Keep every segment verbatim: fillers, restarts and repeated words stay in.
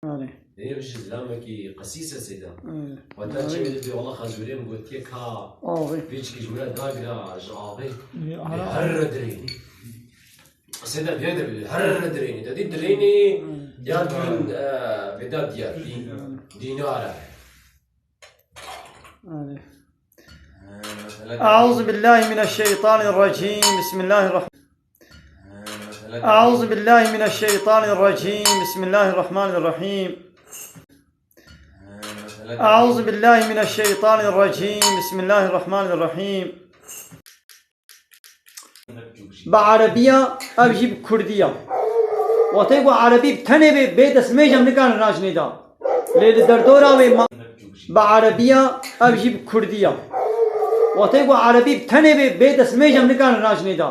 Erê. Ê, ji zilamekî qesîs e sêda. Erê. Weta çi wê dibê, wala xezûrê min gotiye ka Avê. Vê çikî ji min re dagira ji avê. Ê, Ê, ara. Herre dirênî. Sêda diye de bile, herre dirênî. Te dî dirênî, Erê. Diyar kirin, e, vêda diyar. Dî-, Erê. Dînar e. Erê. أعوذ بالله من الشيطان الرجيم. بسم الله الرحمن أعوذ بالله من الشيطان الرجيم. بسم الله الرحمن الرحيم. أعوذ بالله من الشيطان الرجيم. بسم الله الرحمن الرحيم. Bi erebiya, ev jî bi kurdî ya. Watê ku erebî bi tenê bê, bê destmêj em nikarin rajinê da. Lê li derdora wê ma-, bi erebiya, ev jî bi kurdî ya. Watê ku erebî bi tenê bê, bê destmêj em nikarin rajinê da.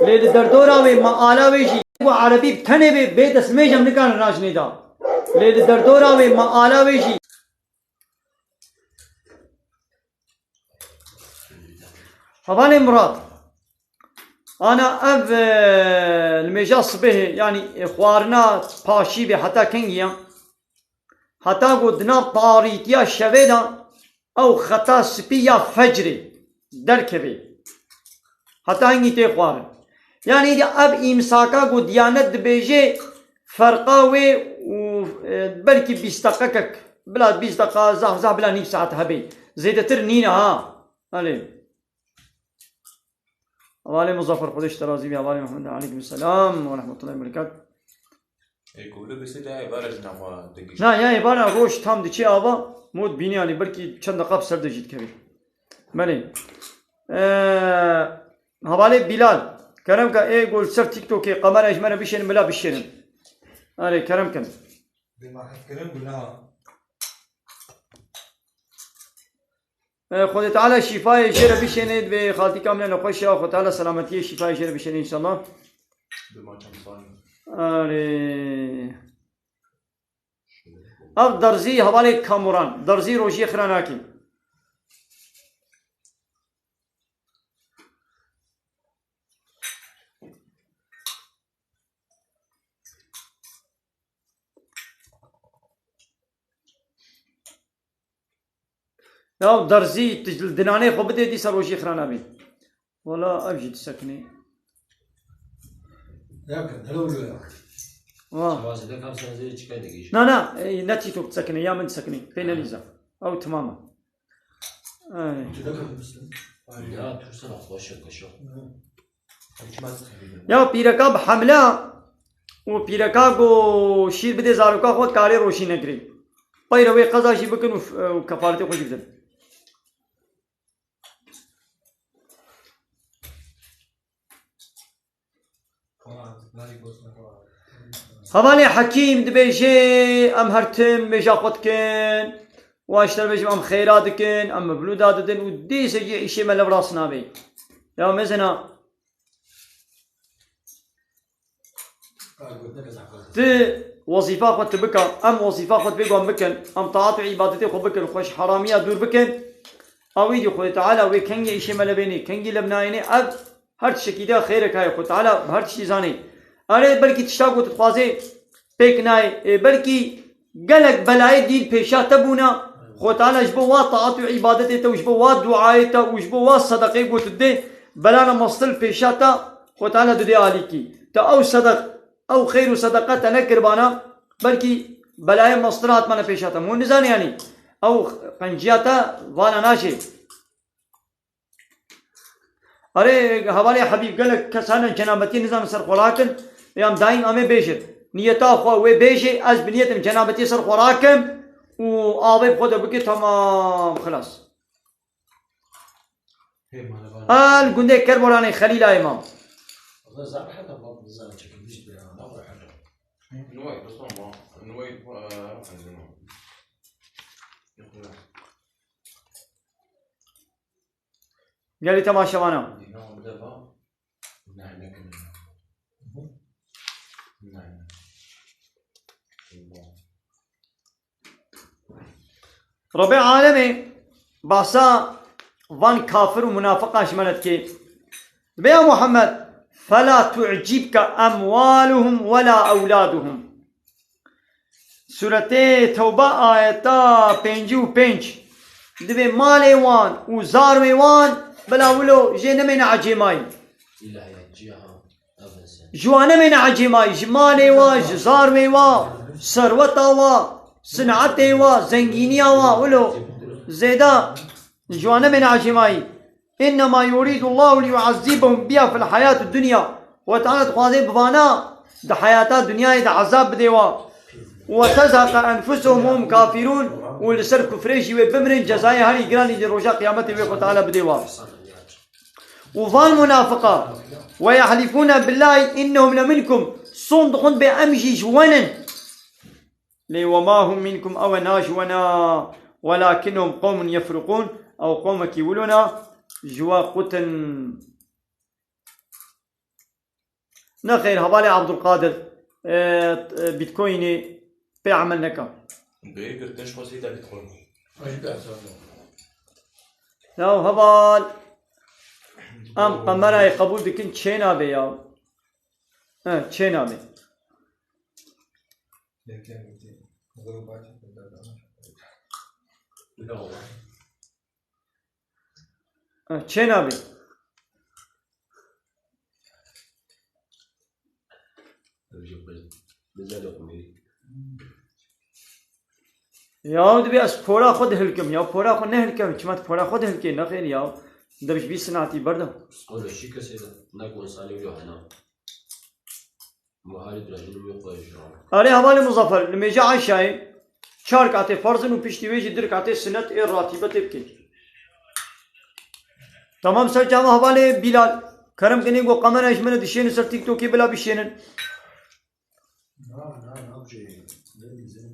Lê li derdora wê ma ala wê jî ku erebî bi tenê bê, bê destmêj em nikarin rajinê da. Lê li derdora wê ma ala wê jî. Hevalê Murat. Ana ev, e, limêja sibehê, yanî, e, xwarina paşî bê heta kengî ya? Heta ku di nav tarîtiya şevê de ew xeta spî ya fecrê derkevê. Heta hingî tê xwarin. Yanî de ev îmsaka ku Diyanet dibêje ferqa wê û, e, belkî bîst deqekek, bila bîst deqa zaf zaf bila nîv saet hebê. Zêdetir nîne ha. Belê. Hevalê Muzaffer, Xwedê ji te razî bî. Hevalê Mehmed, aleykum selam ve rahmetullahi ve berekatuh. Ê, ku li bise de ê bare ji nava digişt. Na, ya ê bare roj tam diçê ava, mod bînî, yanî belkî çend deqa bi ser de jî dikevî. Belê. Ee, hevalê Bilal, kerem ke ê gol ser TikTokê kamera ji me re bişênin, bila bişênin. Erê, kerem kin. Bê me hez kirin, guna. E, Xwedê Teala şîfayê jê re bişêne, divê xaltîka min nexweş e, Xwedê Teala selametiyê şîfayê jê re bişêne înşallah. Bi ma çend salî? Erê. Ev derzî hevalê Kamuran, derzî rojiyê xira nakî. Ya derzî, tu li dinanê xwe bidê, dîsa rojî xira nabî. Wala ev jî disekinê. Ya ke, delo wilo ya. Wa. Çawa zêde kam ser zêde çikay digîş. Na, na, e, ne TikTok disekinê, ya min disekinê. Pê nenîza. Ew tamam e. Ay. Çi de kabul misin? Ya, tu sana xweş e, kaşo. Hı. Ya pîreka bi hemle û pîreka ku şîr bidê zaroka xwe, karê roşî negirê. Peyre wê qeza jî bikin û, û kefaretê xwe jî bidin. Hevalê Hekîm dibêje, em her tim mêja xwe dikin, û ji te re bêjim, em xêra dikin, em mevlûda didin û dîsê jî îşê me lev rast nabê. Ya mezina, tu wezîfa xwe tu bika, em wezîfa xwe tu bêguan bikin, em taat û îbadetê xwe bikin, xwe ji heramiya dûr bikin, ewî dî Xwedê Teala wê kengî îşê me levênê, kengî lev nayênê, ev her tiştekî de xêrek heye, Xwedê Teala bi her tiştî zanê. Erê, belkî tişta ku tu dixwazê pêk nayê, ê, belkî gelek belayê dîn pêşa te bûna, Xwedê Teala ji bo wa taat û îbadetê te û ji bo wa duayê te û ji bo wa sedeqê ku tu didê, belana mestil pêşa te Xwedê Teala didê alîkî. Te ew sedeq, ew xêr û sedeqa te nekiribana, belkî belayê mestil hatmane pêşa te. Hûn nizane yanî, ew qenciya te vana naşê. Erê, hevalê Hebîb, gelek kes hene cenabetiyê nizanin ser xwe rakin, ê em daîm em ê bêjin. Niyeta xwe wê bêjê, ez bi niyetim cenabetiyê ser xwe rakim û avê bi xwe de bike, temam, xilas. Hê mane vana. El gundê Kerboranê Xelîlayê mam. Wala zaf rehet e, bab, nizane çekilmiş be ya, ne rehet e. Nuway, bes tamam. Nuway, e, rehet e. Gelî temaşevana. Rebê alemê basa van kafir û munafiqan ji me re dike. Dibê ya Muhammed, "Fela tu'cibke emwaluhum wela ewladuhum." Sûretê Tewbe ayeta pêncî û pênc. Divê malê wan û zarwê wan bila wilo jê nemêne ecêmayî. Ji wan nemêne ecêmayî, ji malê wa, ji zarwê wa, serweta wa, sinetê wa, zengîniya wa, wilo zêde ji wan nemêne ecêmayî. Înnema yurîdullahu liyuezzîbehum biha fil heyatid dunya. Xwedê Teala dixwaze bi vana di heyata dinyayê de ezab bidê wa. Ve tezheqa enfusuhum hum kafirûn, û li ser kufrê jî wê bimirin, cezayê herî giranî di roja qiyametê wê Xwedê Teala bidê wa. Û van munafiqa, ve yehlifûne billahî innehum le minkum, son dixwin bê em jî ji we nin. Lê wema hum minkum, ew e na ji we ne, welakinnehum qewmun yefriqûn, ew qewmekî wilo ne ji we qutin. Nexêr, hevalê Abdulkadir, e, e, Bitcoinê pê emel neka. Bê girtiş xwesî de Bitcoin. Ya heval, em kamerayê qebûl dikin, çê nabe ya. He, çê nabe. He, çê nabe. Ya divê ez pora xwe dihilkim, ya pora xwe nehilkim, çima tu pora xwe dihilkê, nexêr ya. Dev ji bî sinatî berda. Qolo şî kesê de, ne ku insanê wî hena. Muharî dirajin wî xwe ji ran. Erê hevalê Muzaffer, nimêja Ayşayê çar katê farz in û piştî wê jî du rikatê sinet ê ratîbetê bikê. Tamam, ser çava hevalê Bilal. Kerem kinê ku kamera ji min dişêne ser TikTokê bila bişênin. Na, na, nabijê.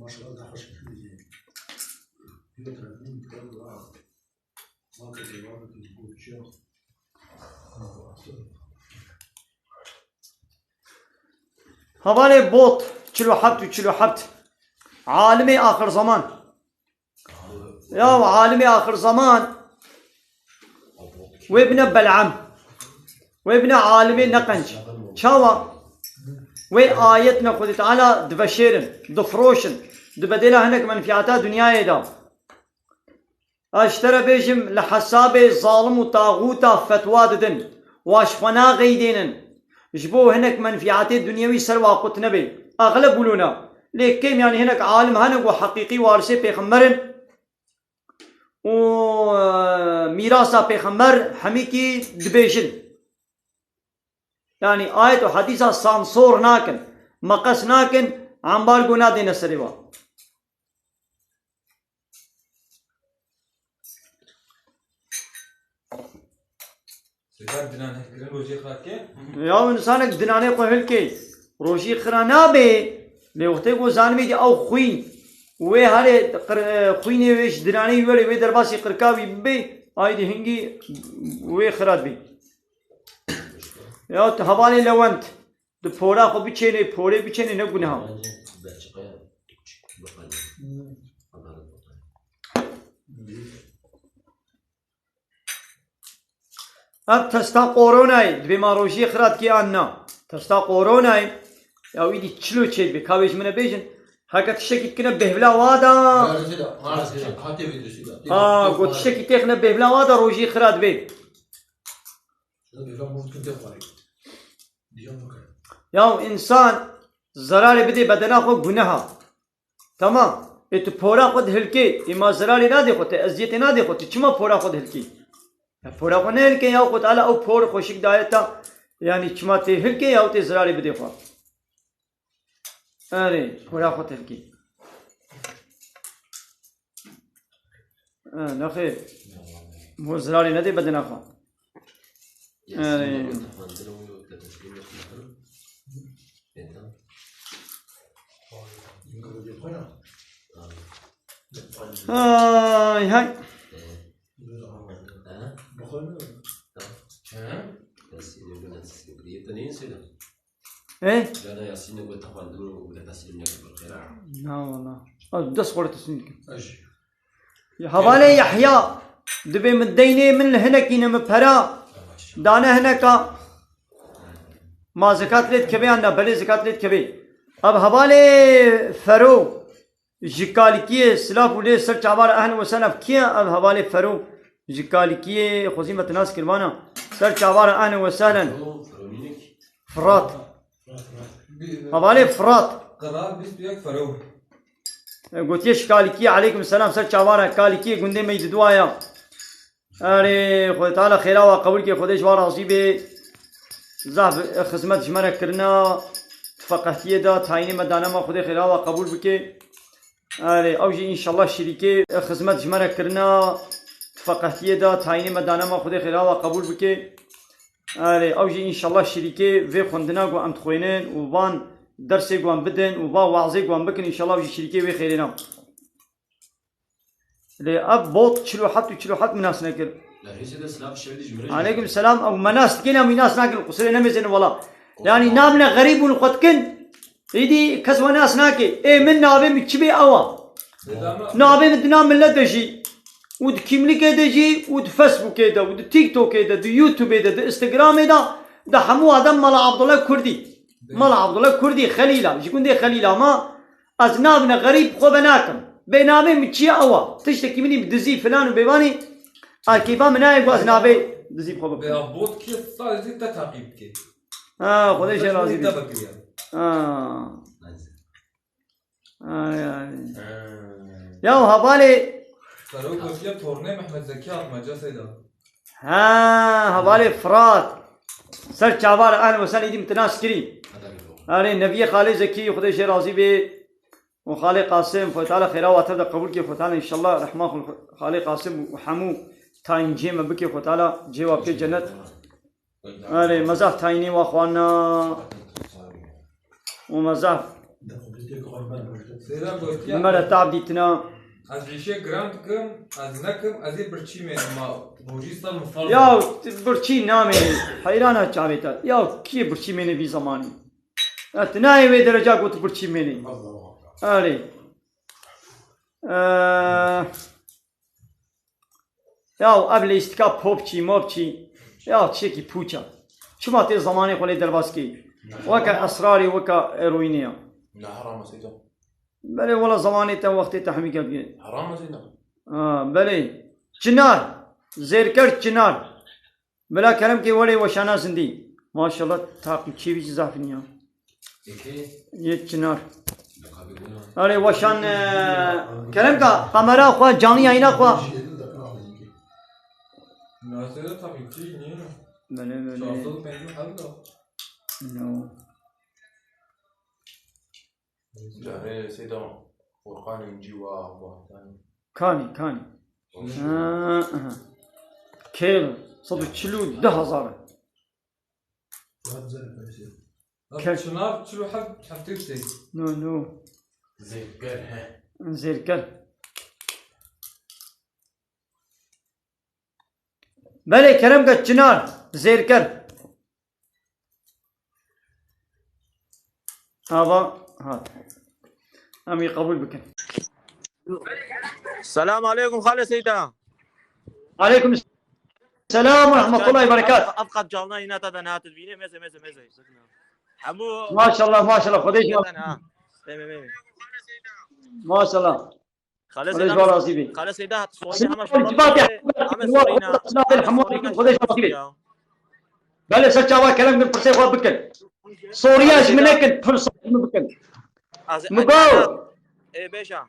Maşallah, daha hoş. Hevalê Bot, çil û heft û çil û heft. Alimê axir zaman. Ya alimê axir zaman. Wê bine Bel'am. Wê bine alimê neqenc. Çawa? Wê ayetine Xwedê Teala diveşêrin, difroşin. Di bedêla hinek menfiyata dinyayê de. Ez ji te re bêjim, li hesabê zalim û taxûta fetwa didin, wa ji xwe naxeydênin. Ji bo hinek menfîetê dinyewî ser wa qut nebe. Exleb wilo ne. Lê kêm, yanî hinek alim hene ku heqîqî warisê pêxember in û, e, mîrasa pêxember hemîkî dibêjin. Yanî ayet û hedîsa sansor nakin, meqes nakin, embargo nadêne serê wa. Sêkar dinan hilkirin rojê xira dike? Ya insanek dinanê xwe hilkê, rojî xira nabe. Lê wextê ku zanibê ki ew xwîn, wê herê qir-, xwînê wê ji dinanê wî were, wê derbasî qirka wî bibe, aydî hingî wê xira dibe. Ya tu hevalê Lewent, tu pora xwe biçênê, porê biçênê ne guneha. Ev testa koronayê, divê ma rojiyê xira dikê an na. Testa koronayê, ya wî dî çilo çêdibe, ka wê ji min re bêjin, heke tiştekî dikine bêhvila wa da. Ha, got tiştekî têxine bêhvila wa da rojiyê xira dibe. Ya insan zerarê bidê bedena xwe guneha. Tamam. Ê tu pora xwe dihilkê, ê ma zerarê nadê xwe, te eziyetê nadê xwe, tu çima pora xwe dihilkê? Ya pora xwe nehilkê ya, xwe Teala ew por xweşik daye ta, yanî çima tê hilkê ya tê zerarê bidê xwe. Erê, pora xwe dihilkê. Ha, nexêr. Mo zirarê nedê bedena xwe. Erê. Hay hay. E? Na wala. Ez dest xwe re teslim dikim. Ya hevalê Yahya, dibê min deynê min li hinekî ne min pera dane hineka. Ma zekat lê dikeve yan na? Belê zekat lê dikeve. Ev hevalê Fero. Ji Kalikiyê silav û lê ser çavara ehlen we sehlen. Kî ye ev hevalê Fero? Ji Kalikiyê xwezî me ti nas kir vana. Ser çavara ehlen we sehlen. Fero, Fero nîne kî? Firat. Hevalê Firat. Qira bîst û yek Fero. E, gotiye ji Kalikiyê, aleykum selam, ser çavara Kalikiyê gundê me yî di duaya. Erê, Xwedê Teala xêra wa qebûl ke, Xwedê ji wa razî bê. Zaf, e, xizmet ji me re kirina, tu feqehtiyê de, tayînê me dane me, Xwedê xêra wa qebûl bike. Erê, ew jî înşallah şirîkê, e, xizmet ji me re kirina, tu feqehtiyê de, tayînê me dane me, Xwedê xêra wa qebûl bike. Erê, ew jî înşallah şirîkê vê xwendina ku em dixwênin û van dersê ku em bidin û va wazê ku em bikin, înşallah ew jî şirîkê wê xêrê ne. Lê ev bot çil û heft û çil û heft min nas nekir. Lê hêsê de silav şevdî ji min re jî. Aleykum selam. Ew me nas dikin, em wî nas nakin. Qusirê nemêzin wela. Yanî navine xerîb hûn xwe dikin. Îdî kes we nas nake. Ê min navê min çi bê ew a. Navê min di nav millet de jî. Û di kîmlikê de jî, û di Facebookê de, û di TikTokê de, di YouTubeê de, di Instagramê de, di hemû adam Mala Abdullah Kurdî. Mala Abdullah Kurdî Xelîla, ji gundê Xelîla ma. Ez navine xerîb xwe venakim. Bê navê min çi ye ew a? Tiştekî min î bi dizî filan û bêvanî, a kêfa min nayê ku ez navê dizî bi xwe bikim. Veya bot ki sadece te takip dike. Ha, Xwedê jê razî bê. Te bekiriya. Ha. Ay, ay. Ha. Ya hevalê. Serok gotiye tornê Mehmet Zekî Atmaca Seyda. Ha, hevalê Firat. Ser çavar ehlen we sehlen, îdî min ti nas kirî. Erê, Neviyê Xalê Zekî, Xwedê jê razî bê. Û Xalê Qasim, Xwedê Teala xêra wa tev de qebûl kê, Xwedê Teala înşallah rehma xwe Xalê Qasim û hemû tayînciyê me bike, Xwedê Teala cihê wa bike cennet. Erê, me zaf tayînê wa xwarina. Û me zaf Seyda gotiye. Li me re tab dîtina. Ez îşê giran dikim, ez nekim, ez ê birçî mênim ma rojî ser min ferz e. Ya, tu birçî namênî. Heyrana çavê te. Ya, kî birçî mêne vî zemanî? Ya, tu nayê wê dereca ku tu birçî mênî. Erê. Eee, Ya ev lîstika popçî, mopçî, ya tiştekî pûç e. Çima tê zemanê xwe lê derbas kê? Weke esrarê, weke eroînê ya. Ne heram e Seyda. Belê wela zemanê te, wextê te hemî kevkê. Heram e Seyda. Ha, belê. Çinar. Zêrker Çinar. Bila kerem kê werê weşana zindî. Maşallah, takipçiyê wî jî zaf in ya. Yê Çinar. Erê weşan, e, kerem ka kamera xwe, canlı yayına xwe. Nasıl takipçi niye? Belê, belê. Çarşıda peyni hal da. No. Canê Seyda Furqan Încî wa, wa, yani. Kanî, kanî. Hı. Ha, aha. Kêl, sed û çil û du hezar. Ke- Çınar çil û heft, heftê û sê. No, no. Zêrker, he. Zêrker. Belê, kerem ke Çinar, Zêrker. Ava hat. Em ê qebûl bikin. Selam aleykum Xalê Seyda. Aleykum selam ve rahmetullahi ve berekat. Ev qat canlı yayına te de nehat dibîne, meze, meze, meze. Hemû Maşallah, maşallah, Xwedê ji Êden ha. Ê, me, me, me. Maşallah. Xalê Xwedê Seyda, ji we razî bî. Xalê Seyda, Soyîn hema şola. Civakê, hema Soyîna. Xwedê ji we razî bî. Belê, ser çava kerem kin, pirsê xwe bikin. Soriya ji min nekin, pirsa ji min bikin. Min got. Ê, bêşa.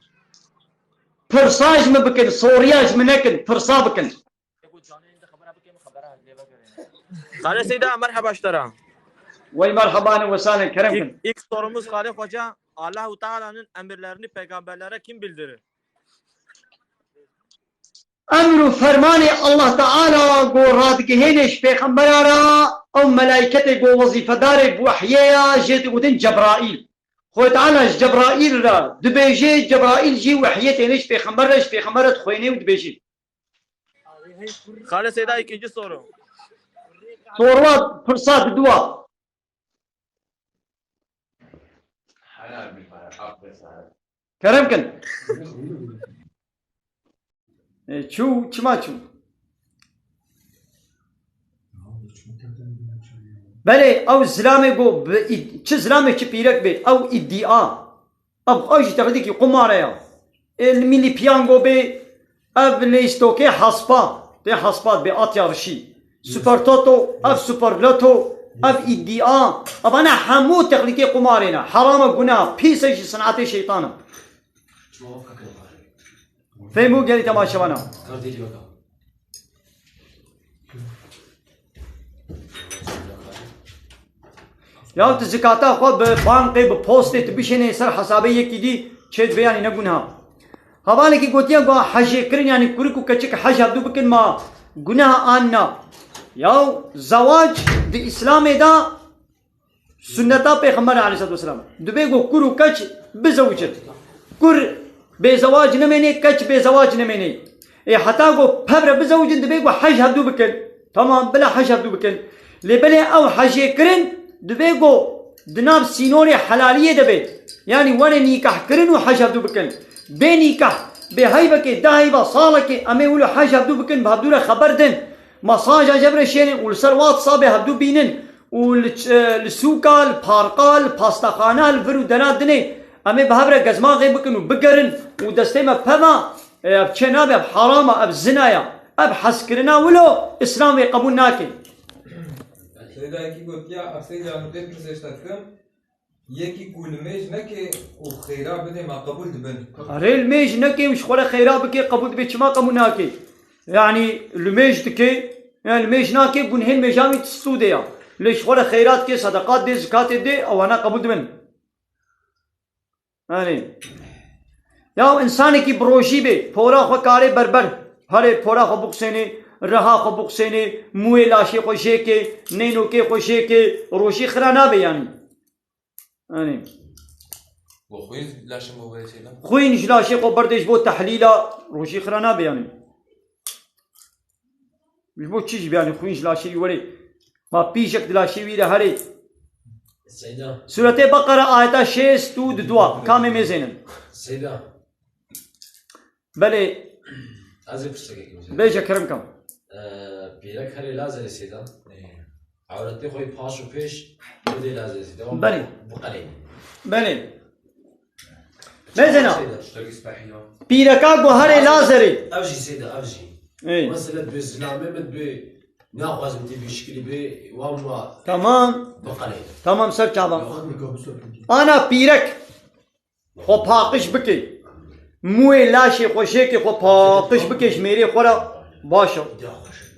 Pirsa ji min bikin, soriya ji min nekin, pirsa bikin. Xalê Seyda, merheba ji te re. Wey merheba, ne wesalin, kerem kin. İlk, ilk sorumuz Xalê Xoca, Allahu Teala'nın emirlerini peygamberlere kim bildirir? Emr û fermanê Allah Teala ku radigihêne ji pêxembera re, ew melaîketê ku wezîfedarê bi wehyê ye, jê digotin Cebraîl. Xwedê Teala ji Cebraîl re dibêje, Cebraîl jî wehyê têne ji pêxember re, ji pêxember re dixwêne û dibêje. Xalê Seyda, ikinci soru. Sorwa, pirsa diduwa. Kerem kin. E, çû, çima çû? Belê, ew zilamê ku bi îd-, çi zilamê çi pîrek bê, ew îdîa. Ev, ev jî teqlîdekî qumare ya. Ê, li mîlî piyango bê, ev lê stokê hespa, tê hespa bê at yarışî. Super Toto, ev Super Lotto, ev îddia, evane hemû teqlîdê qumarê ne. Heram e, gunah, pîs e, jî sinetê şeytan e. Fehmû gelî temaşevana. Ya tu zikata xwe bi bankê, bi postê tu bişênê ser hesabê yekî dî, çê dibe, yanî ne gunha. Hevalekî gotiye ku hejê kirin, yanî kurik û keçik hej hevdû bikin, ma gunah an na? Ya zewac di Îslamê de sunneta Pêxember aleyhissalatu vesselam. Dibê ku kur û keç bizewicin. Kur bêzewac nemênê, keç bêzewac nemênê. Ê heta ku pevre bizewicin, dibê ku hej hevdû bikin. Tamam, bila hej hevdû bikin. Lê belê ew hejê kirin, dibê ku di nav sînorê helaliyê de bê. Yanî were nîkah kirin û hej hevdû bikin. Bê nîkah, bê heyvekê, da heyva, salekê, em ê wilo hej hevdû bikin, bi hevdû re xeber din. Masaja jevre şênin û li ser WhatsAppê hevdû bînin. û li ç-, li sûka, li parka, li pastaxana, li vir û dera dinê, em ê bi hev re gezmaxê bikin û bigerin û destê me peva, e, ev çê nabe, ev haram e, ev zina ye. Ev hezkirina wilo Îslam wê qebûl nake. Seyda yekî gotiya, ev Seyda, min pê pirsê ji te dikim, yekî ku limêj neke û xêra bide, ma qebûl dibin? Erê, limêj neke û ji xwe re xêra bike, qebûl dibe, çima qebûl nake? Yanî limêj dike, yanî limêj nake, gunhên mêjan wî sûdê ya. Lê ji xwe re xeyrat dike, sedeqat dê, zikatê dê, ewana qebûl dibin. Yanî, ya însanekî bi rojî bê, pora xwe karê berber, herê pora xwe bixusênê, reha xwe bixusênê, mûyê laşê xwe jêkê, neynokê xwe jêkê, rojî xira nabe yanî. Yanî. Bo xwîn ji laşê xwe berdê, Seyda? Xwîn ji laşê xwe berdê ji bo tehlîla, rojî xira nabe yanî. Ji bo çi jî, yanî xwîn ji laşê wî werê? Ma pîjek di laşê wî de herê. Seyda. Sûretê Beqere ayeta şêst û dua. Kamê mêzênin? Seyda. Belê. Ez ê pirsekekî bikim. Bêje kerem kam. Ee, pîrek herê lazerê Seyda. Ewretê xwe paş û pêş bidê lazerê Seyda. Belê. Biqelê. Belê. Mêzena. Seyda. Pîreka guharê lazerê. Ev jî Seyda, ev jî. Ê. Mesela dibê zilamê min dibê naxwazim tê vî şikilî bê, wan wa. Tamam. Biqelê. Tamam, ser çavan. Ana pîrek. Xwe paqij bike. Mûyê laşê xwe jêkê, xwe paqij bike ji mêrê xwe re, baş e.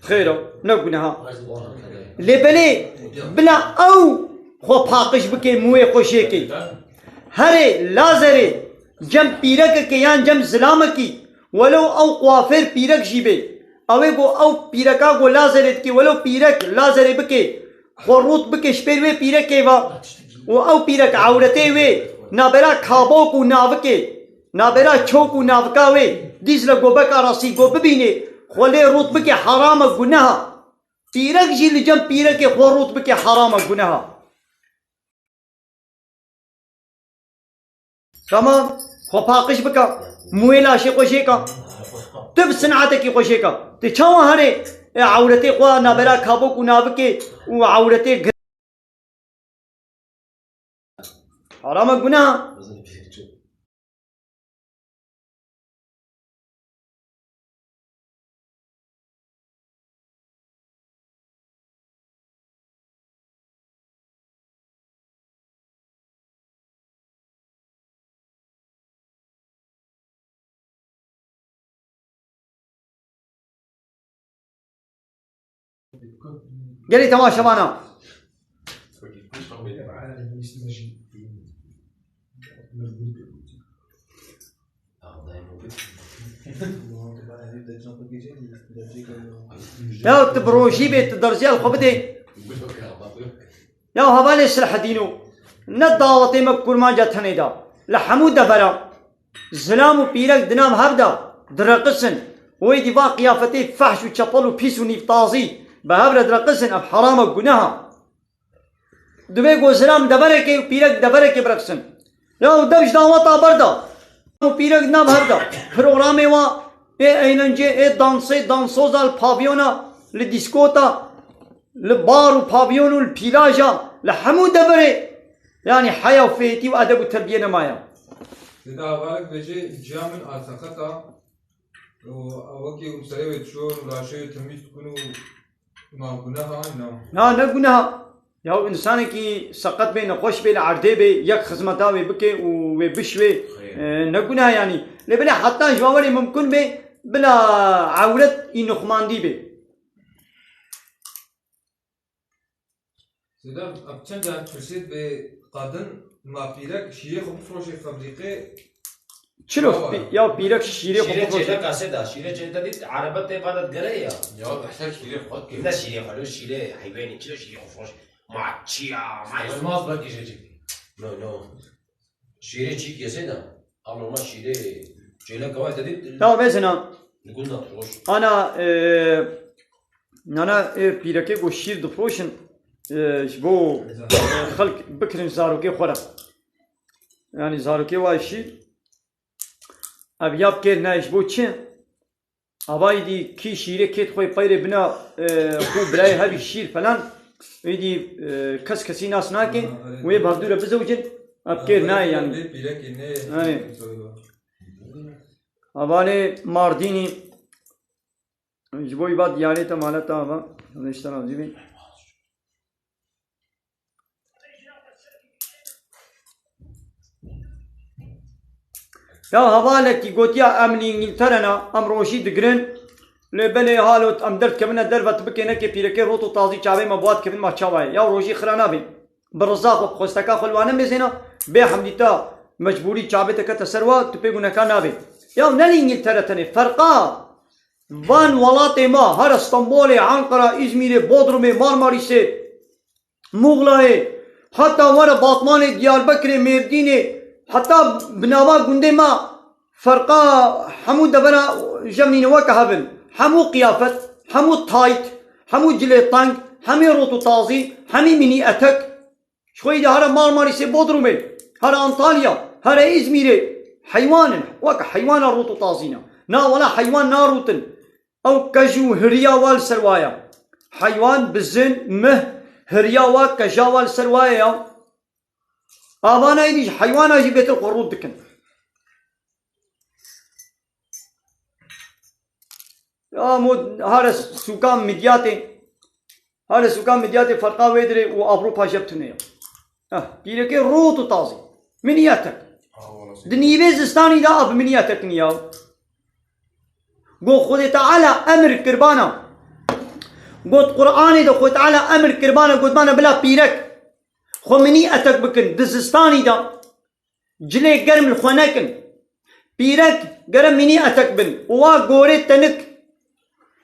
Xêr e, ne guneha. Lê belê bila ew xwe paqij bike, mûyê xwe jêkê. Herê lazerê cem pîrekekê yan cem zilamekî, welew ew quafêr pîrek jî bê. Ew ê ku ew pîreka ku lazerê dike, welew pîrek lazerê bike, xwe rût bike ji pêr wê pîrekê ve û ew pîrek ewretê wê nabera kabok û navikê, nabera çok û navika wê, dîz li gobeka rastî go bibînê, xwe lê rût bike, haram e, guneha. Pîrek jî li cem pîrekê xwe rût bike, haram e, guneha. Tamam. Xwe paqij bika. Mûyê laşê xwe jêka. Tu bi sinatekî xwe jêka. Tu çawa herê, e, ewretê xwe nabera kabok û navikê û ewretê gir-, Haram e, gunah. Gelî temaşevana. Ya tu bi rojî bê, tu derziya li xwe bidê. Ya hevalê Silahedîno, ne dawetê me bi Kurmanca tenê de, li hemû devera zilam û pîrek di nav hev de direqisin. Wê dî va qiyafetê fehş û çepel û pîs û nîvtazî bi hev re direqisin, ev heram e, guneha. Divê ku zilam deverekê û pîrek deverekê bireqsin. Ya û dev ji daweta berda. Û pîrek nav hev de. Programê wa ê eğlencê, ê dansê, dansoza li pavyona, li dîskota, li bar û pavyon û li pîlaja, li hemû deverê. Yanî heya û fêtî û edeb û terbiye nemaye. Dê hevalek bêje, ciya min a seqet a û wekî ew serê wê diçûn û laşê wê temîz dikin û ma guneha na? Na, ne guneha. Ya insanekî seqet bê, nexweş bê, li erdê bê, yek xizmeta wê bike û wê bişwê, Xêr. e, ne guneha yanî. Lê belê heta ji bawerê mimkun bê bila ewret î nuxmandî bê. Sêda, ev çend caran pirsê dibê qadin, ma pîrek şîrê xwe bifroşê febrîqê? Çilo, Yawa. pî-, ya pîrek şîrê xwe Şîrê bifroşê. Çêleka sêda, şîrê çêleka dît, erebe tê vada digere ya. Ya behser şîrê xwe dike. Ne şîrê xwe, lo şîrê heywanî, çilo şîrê xwe firoş. Ma çiya, ma Olmaz belki şey çekti. No, no. Şîrê çî kesê de. Ama normal şîrê çêleka wa te dît. Tamam, bezina. Li gund de firoş. Ana, e, nana, e, pîrekê ku şîr difroşin, e, ji bo, e, xelk bikirin zarokê xwe re. Yani zarokê wa şîr, ev ya bikêr ne ji bo çi? Ava îdî kî şîrê kêt xwe peyre bina, e, xwe birayê hevî şîr falan. Îdî, e, kes kesî nas nake. Wê bavdûre bizewicin. Ev kêr nayê yani. Vê pîrekê neyê. Ayê. Hevalê Mardînî. Ji bo îva diyarê te male te ava. Hûn ji te razî bin. Ya hevalekî gotiya em li Îngiltere ne, em rojî digirin. Lê belê halo em derdikevine derve tu bikê nekê pîrekê rot û tazî çavê me bi wa dikevin ma çawa ye. Ya rojî xira nabê. Bi riza xwe, bi xwesteka xwe li wan nemêzêna, bê hemdî te mecbûrî çavê te kete ser wa, tu pê guneka nabê. Ya ne li Îngiltere tenê, ferqa van welatê ma, here Stenbolê, Ankara, Îzmîrê, Bodrumê, Marmarîsê, Muxlayê, heta were Batmanê, Diyarbekirê, Mêrdînê, heta bi nava gundê me ferqa hemû devera jevnîne weke hev in. Hemû qiyafet, hemû tayt, hemû cilê teng, hemî rot û tazî, hemî mînî etek. Ji xwe de here Marmarîsê, Bodrumê, here Antalya, here Îzmîrê heywan in. Weke heywana rot û tazî ne. Na wela heywan narûtin. Ew kej û hiriya wa li ser wa ye. Heywan, bizin, mih, hiriya wa, keja wa li ser wa ye ya. Avana êdî ji heywana jî bêtir xwe rût dikin. Ya mo hare sûka Midyatê, hare sûka Midyatê ferqa wê dirê û Avrupa jeb tune ya. Heh, pîrekê rût û tazî. Minî etek. Di nîvê zistanî de ev minî etek niya. Got Xwedê Teala emir kirbana. Got Qur'anê de Xwedê Teala emir kirbana, gotmana bila pîrek xwe minî etek bikin. Di zistanî de cilê germ li xwe nekin. Pîrek gere minî etek bin. Û wa gorê tenik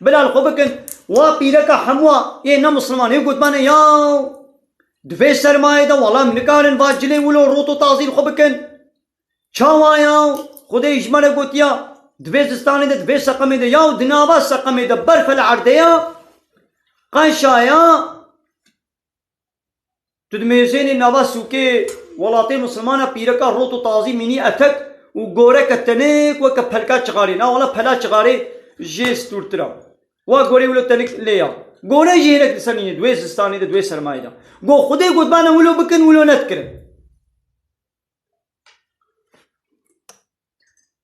bila li xwe bikin. Wa pîreka hemûa yê ne misilman ê gotmane yaw. Di vê sermayê de wela em nikarin va cilê wilo rot û tazî li xwe bikin. Çawa ya? Xwedê ji me re gotiya, di vê zistanê de, di vê seqemê de, ya di nava seqemê de berf e li erdê ya, qenşa ya, tu dimêzênê nava sûkê welatê misilmana pîreka rot û tazî mînî etek û goreke tenik weke pelka çixarê. Na wela pela çixarê jê stûrtir a. Wa gorê wilo tenik lê ya. Gore jî hinek li ser nîne, di wê zistanê de, di wê sermayê de. Go Xwedê gotmane wilo bikin, wilo nedikirin.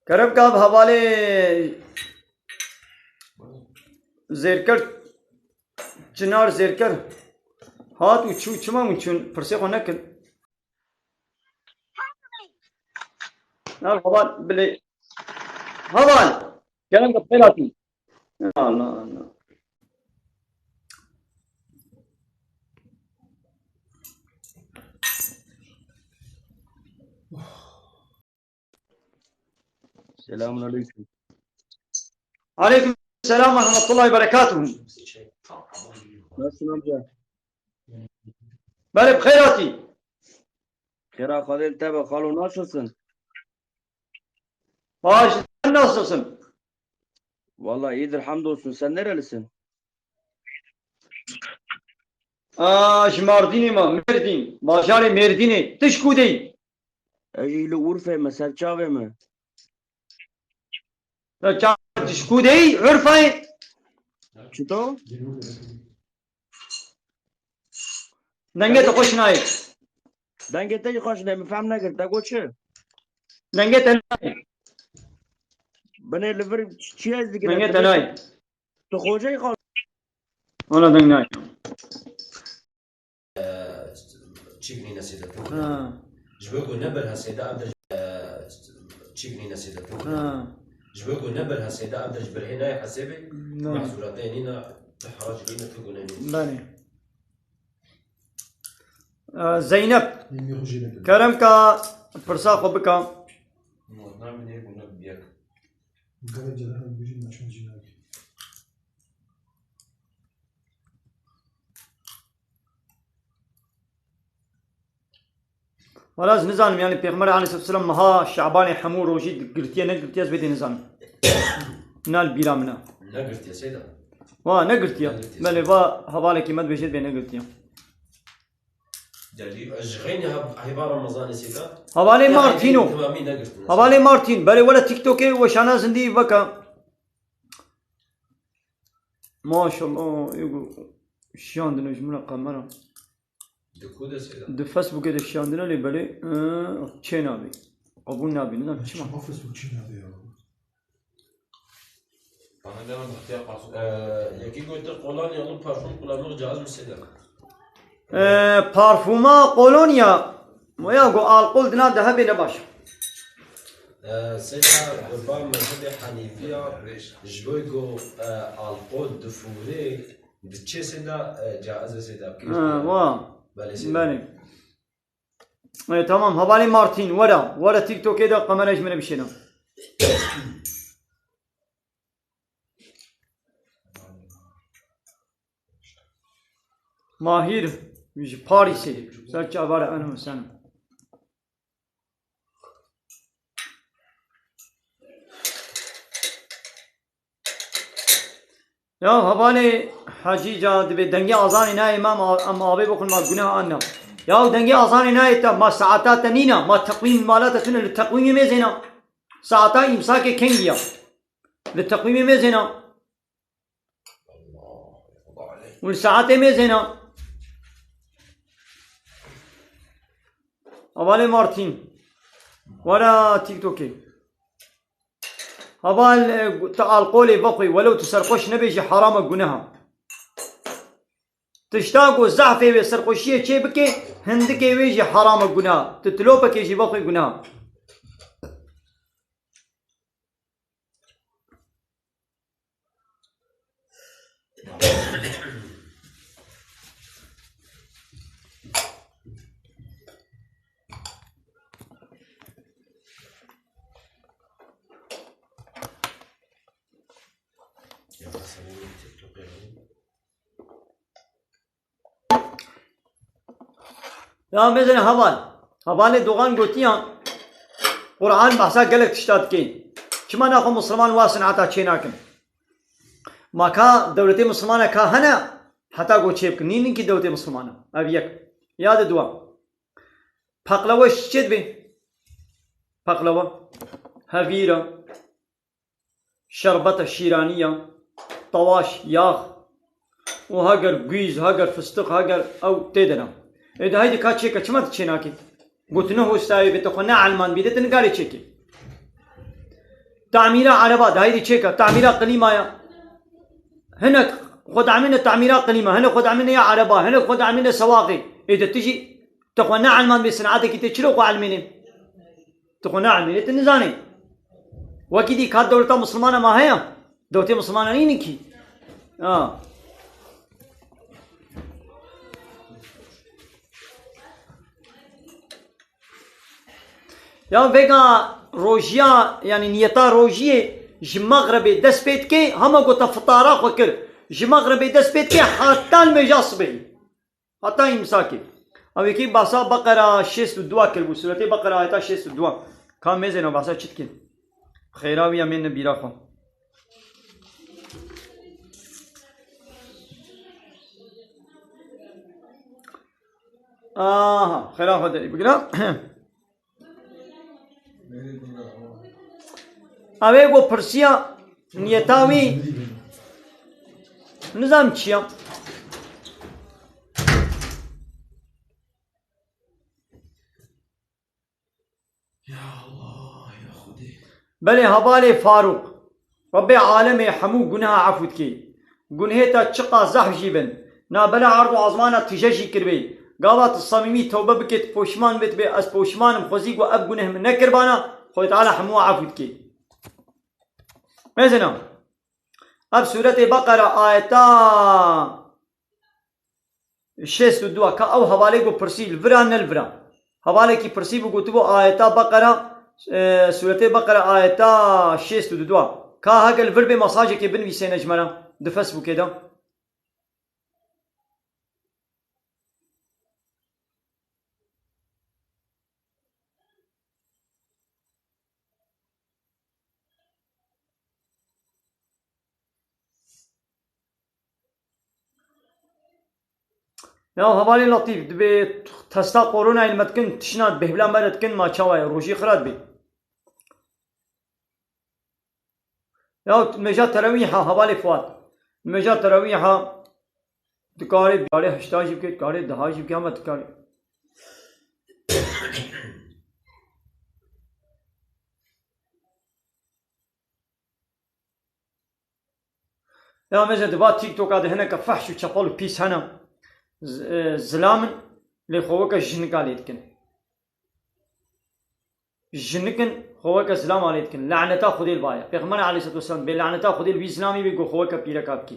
Kerem ka bi hevalê Zêrker, Çinar Zêrker hat û çû, çima hûn çûn? Pirsê xwe nekin. Heval bilê. Heval. Kerem ka bi xêr hatî. Allah Allah. Selamun aleyküm. Aleyküm selam ve rahmetullahi ve berekatuhu. Nasılsın amca? Belê bi xêr hatî. Xêra Xwedê li te be, xalo, nasılsın? Baş, sen nasılsın? Vallahi iyidir, hamdolsun. Sen nerelisin? Aa, ji Mardînê me, Mêrdîn. Bajarê Mêrdînê. Tu ji ku de yî? Ez jî li Urfê me, ser çavê me. Ya ça-, tu ji ku de yî? Urfayê? Çito? Dengê te xweş nayê. Dengê te jî xweş nayê, min fehm nekir. Te got çi? Dengê te nayê. Binê li vir çi ez digirim? Dengê te nayê. Tu xoceyî xal. Wala deng nayê. Çîk nîne sêde tu. Ha. Ji bo ku ne ber hesêde ev de ji, çîk nîne sêde tu. Ha. Ji bo ku ne ber hesêde ev de ji birhê nayê hesêbê. Belê. Mehzûratê nîne, tu herac nîne, tu gune nîne. Belê. Ee, Zeynep, kerem ka pirsa xwe bika. Wala ez nizanim, yani Pêxember aleyhisselatu vesselam meha Şabanê hemû rojî girtiye, negirtiye, ez vê dê nizanim. Na li bîra min e. Negirtiye, seyda. Wa, negirtiye. Negirtiye. Belê, va hevalekî me dibêje dibê negirtiye. Delî, ji xeynî hev-, heyva Remezanê seyda. Hevalê Martîno. Hevalê Martîn. Belê, wele TikTokê weşana zindî veke. Maşallah, ego şiyandine ji min re kamera. Di ku de seyda? Di Facebookê de şiyandine lê belê, ıı, çê nabî. Qebûl nabî, nizam çima. Çima Facebook çê nabî ya? Bana devam ihtiyar kalsın. Ee, yekî gote Kolonya li parfum kullanmak caiz mi seyda? Ee, parfuma Kolonya, ya go alkol dina de hebe ne baş. Ee, seyda, gurban mezhebê Hanifiya, ji bo go, e, alkol difûre, Di çê sêda, e, caiz e sêda bikî. Ha, wa. Belê sêda. Belê. E, tamam, hevalê Martîn, were, were TikTokê de kamera ji min re bişêne. Mahîr, ji Parîsê, ser çavara eno sen. Ya hevalê Hecî ca dibê dengê azanê nayê, ma, ma, em avê bixwin, ma guneh anna. Ya dengê azanê nayê te, ma saeta te nîna, ma teqwîm mala te tune, li teqwîmê mêzêna. Saeta îmsakê kengî ya. Li teqwîmê mêzêna. Û li saetê mêzêna. Hevalê Martîn. Were TikTokê. Heval, e, tu alkolê vexwî, welew tu serxweş nebê jî heram e, guneh e. Tişta ku zehfê wê serxweşiyê çê bike, hindikê wê jî heram e, guneh e. Tu tilopekê jî vexwî, guneh e. Ya mêzên heval. Hevalê Dogan gotiya, Quran behsa gelek tişta dike. Çima naxwe Misliman wa sinata çê nakin? Ma ka dewletê Mislimana ka hene, heta go çê bikin. Nînin ki dewletê Mislimana. Ev yek. Ya de dua. Paqlawe çê dibe? Paqlawe. Hevîra. Şerbeta şîraniya, tawaş, yax û heger gûz, heger fistiq, heger ew tê de ne. Ê de heydê ka çêke, çima tu çê nakî? Gotine hostayê bê, tu xwe ne elman bî de, tu nikarî çêkî. Tamîra ereba, de heydê çêke, tamîra klîmaya. Hinek xwe damîne tamîra klîma, hinek xwe damîne ya ereba, hinek xwe damîne sewaqê. Ê de tu jî, tu xwe ne elman bê, sinatekî tê çilo xwe elmênê? Tu xwe neelmênê, tu nizanî. Wekî dî ka dewleta Mislimana ma heye? Dewletê Mislimana nînin kî. Ha. Ya vêga rojiya, yanî niyeta rojiyê ji mexrebê dest pê dike, hema ku te fitara xwe kir, ji mexrebê dest pê dike, heta nimêja sibehî. Heta îmsakê. Ew yekî behsa Beqera şêst û dua kiribû. Sûretê Beqera ayeta şêst û dua. Ka mêzêne behsa çi dike? Xêra wî ya mêne bîra xwe. Aha, xêra xwe derî bigire. Ew ê ku pirsiya niyeta wî nizam çi ya? Ya Allah. Belê hevalê Farûq, Rebbê alemê hemû guneha efû dikê. Gunehê te çiqas zehf jî bin, na bela erd û ezmana tije jî kiribê. Gava tu samîmî tewbe bikê, tu poşiman bê, tu bê ez poşiman im, xwezî ku ev guneh min nekiribana, Xwedê Teala hemû efû dikê. Mêzina, ev sûretê Beqera ayeta şêst û du, ka ew hevalê ku pirsî li vir a ne li vir a. Hevalekî pirsî bû, gotibû ayeta Beqera, e, sûretê Beqera ayeta şêst û du. Ka heke li vir bê mesajekê binivîsêne ji me re di Facebookê de. Ya hevalê Letîf, dibê testa koronayê li me dikin, tişna bêhbila me re dikin, ma çawa ye, rojî xira dibê. Ya mêja terawîha, hevalê Fuat. Mêja terawîha dikarê, dikarê heşta jî bike, dikarê deha jî bike, ama dikarê. Ya mêja di va TikToka de hineke fehş û çepel û pîs hene. Z-, e, zilam in, lê xwe weke jinika lê dikin. Jinik in, xwe weke zilama lê dikin. Laneta Xwedê li ba ye. Pêxember aleyhisselatu vesselam bê laneta Xwedê li wî zilamî bê, ku xwe weke pîreka bikî.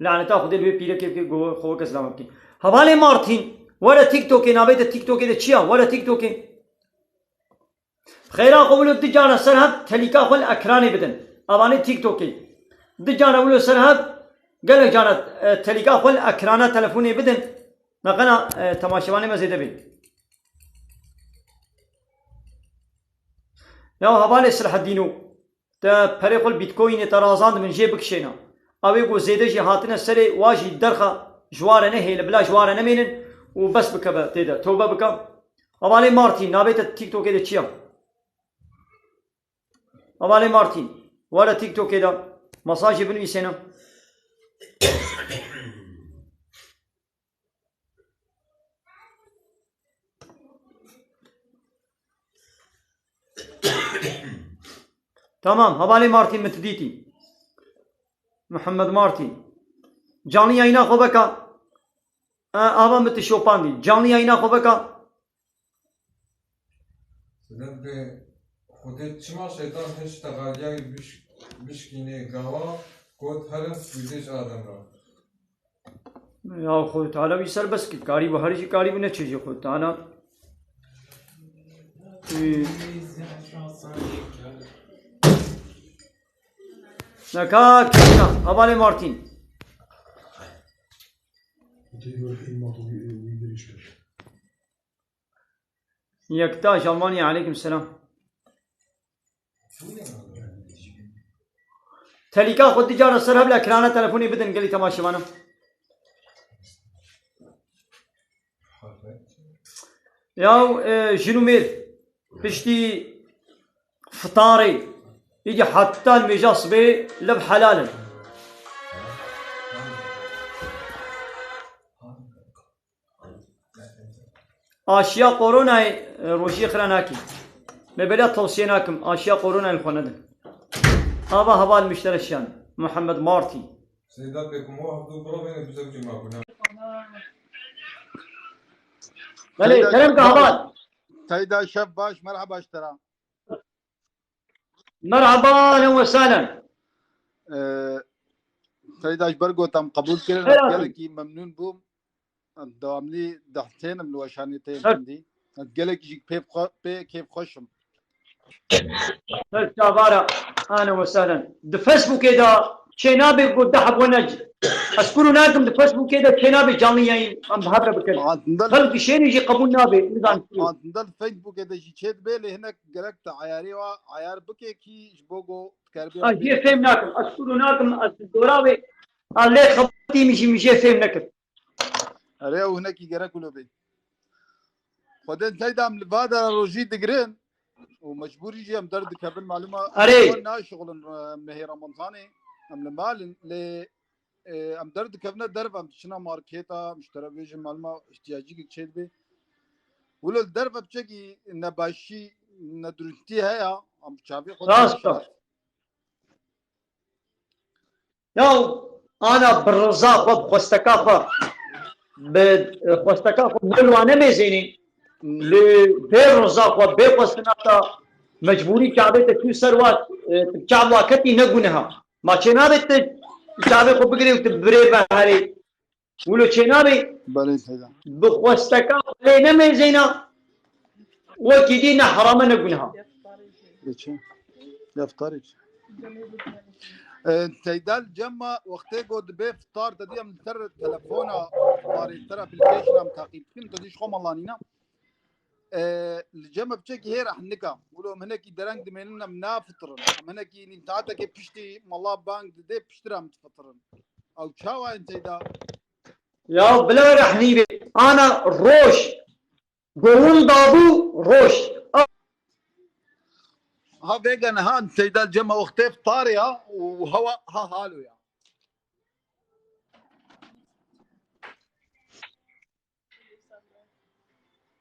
Laneta Xwedê li wê pîrekê bikî, ku xwe weke zilama bikî. Hevalê Martîn, were TikTokê, navê te TikTokê de çi ya? Were TikTokê. Xeyra xwe wilo du cara ser hev telîka xwe li ekranê bidin. Evanê TikTokê. Du cara wilo ser hev, gelek cara, e, telîka xwe li ekrana telefonê bidin. Neqena, e, temaşevanê me zêde bê. Ya hevalê Silhedîno, te perê xwe li Bitcoinê te razand min jê bikişêne. Ew ê ku zêde jî hatine serê wa jî derxe ji wa re nehêle, bila ji wa re nemênin û bes bike be tê de, tewbe bike. Hevalê Martîn, navê te TikTokê de çi ya? Hevalê Martîn, were TikTokê de mesajê binivîsêne. Tamam, hevalê Martîn min tu dîtî. Muhammed Martîn. Canlı yayına xwe veka. E, ava min tu şopandî. Canlı yayına xwe veka. Sebebê Xwedê çima şeytan hiç texaliyayî biş-, bişkînê gawa got herin spîdê ji Adem re. Ya Xwedê Teala wî serbest kir. Karî bû herî jî karî bû neçê jî Xwedê Teala. Ee, Neka kişna, hevalê Martîn. Yekta ji Almanya, aleykum selam. Telîka xwe du cara ser hev li ekrana telefonê bidin gelî temaşevanan. Ya, e, jin û mêr piştî fitarê, îdî heta nimêja sibê lev helal in. Aşiya koronayê, e, rojiyê xira nakî. Me bela tavsiye nakim, aşiya koronayê li xwe nedin. Ava heval miştereşiyan, Muhammed Martî. Seyda pêkûmo hevdû birovê ne bize biçim abone. Belê, Seyda kerem şef ka baş. Heval. Seyda şef baş, merhaba ji te re. Merhaba, ehlen ve sehlen. Ee, Seyda ji ber ku te em qebûl kirin, Helal. Gelekî memnûn bûm. Em dewamlî dehsên im li weşanê te Her- hindî. Ez gelek jî pê xwe-, pê kêfxweş im. Ser çavara, ehlen ve sehlen. Di Facebookê de çênabê ku deh hebûne c-, ez kuru nakim di Facebookê de çênabê canlı yayın em bi hev re bikin. Aslında Xelk dişênî jî qebûl nabe, nizan kuru. Aslında Facebookê de jî çê dibe, lê hinek gerek te ayarê wa ayar bike kî ji bo ku dikeribê Ez jê fêm nakim, ez kuru nakim, ez dora wê, a lê xebatî min jî, min jê fêm nekir. Erê, ew hinekî gerek wilo bê. Xwedê Seyda em li va de rojî digirin û mecbûrî jî em derdikevin, malûma Erê. Em naşixulin, e, mehê Remezanê, em li mal in, lê, e, em derdikevine derve, em diçine marketa, miştere bêjin, malûma ihtiyacîkek çêdibê. Wilo li derve biçekî nebaşî, nedurustî heye, em çavê xwe Rast e. Ya ana bi riza xwe, bi xwesteka xwe, bi xwesteka xwe gol wane mêzênî, li bê riza xwe, bê xwestina te mecbûrî çavê te çû ser wa, e, çav wa ketî ne guneh e. Ma çê nabê tu çavê xwe bigirê û tu birê ve herê. Wilo çênabê Belê teyda. Bi xwesteka xwe lê nemêzêna, wekî dî ne herame ne guneha. Geçe. Yaftarê çi? E, teyda li cem me wextê ku dibê fitar te diyem li ser telefona fitarê, li ser application em taqîb bikin, te dî ji xwe melanîna. E, li cem me piçekî hê rehnika. Wilo em hinekî dereng dimênin em nafitirin. Em hinekî nîmtaetekê piştî mala bang didê piştir em difitirin. Ew çawa in teyda? Ya bila rehnî be. Ana roj. Go winda bû, roj. Ha vêga niha teyda cema wextê fitarê ya û hewa ha halo ya.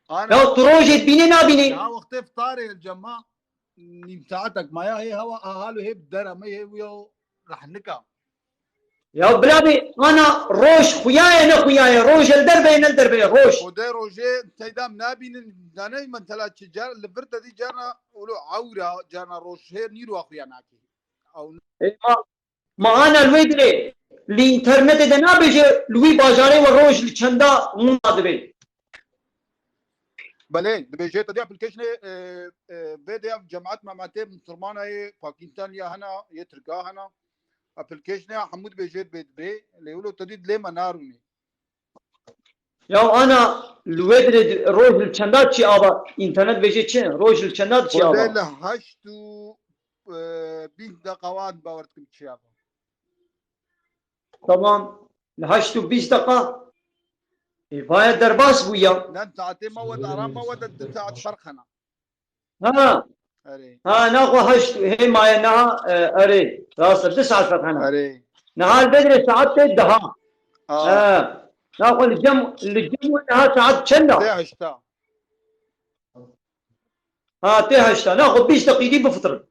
Ana Ya tu rojê dibînî nabînî? Ya wextê fitarê cema nîm saetek maya hê hewa ha halo hê bi dera me hê wîya rehnika. Ya bila bê, ana roj xuya ye ne xuya ye, roj li derve ye ne li derve ye, roj. Xwedê rojê teyda em nabînin, daney mesela çi car, li vir te dî carna wilo ewra, carna roj hêr nîro xuya nake. Ew Ê, ma, ma ana li wê dilê, li înternetê de nabêje, li wî bajarê we roj li çenda winda dibe. Belê, dibêje te dî applicationê, e, e, vê de ya cemaet me me tê Musulmana yê Pakîstaniya hena, yê Tirka hena. Applicationê ya hemû dibêje dibê dibê, lê wilo te dî dilê me narûnê. Ya ana li wê dilê di-, roj li çenda çi ava? Înternet bêje çi? Roj li çenda çi ava? Xwedê li heşt û, e, bîst deqa wan bawer dikim çi ava. Tamam. Li heşt û bîst deqa. Ê, vaya derbas bû ya. Ne, saetê me wet aram me wet du saet ferq hena. Ha. Erê. Ha, naxwe heşt, hê maye niha, e, erê. Rast e, du saet ferq hene. Erê. Niha li Bedrê saet tê deha. Ha. Ha. Naxwe li cem, li cem we niha saet çend e? Tê heşta. Ha, tê heşta. Naxwe bîst deqî dî bifitirin.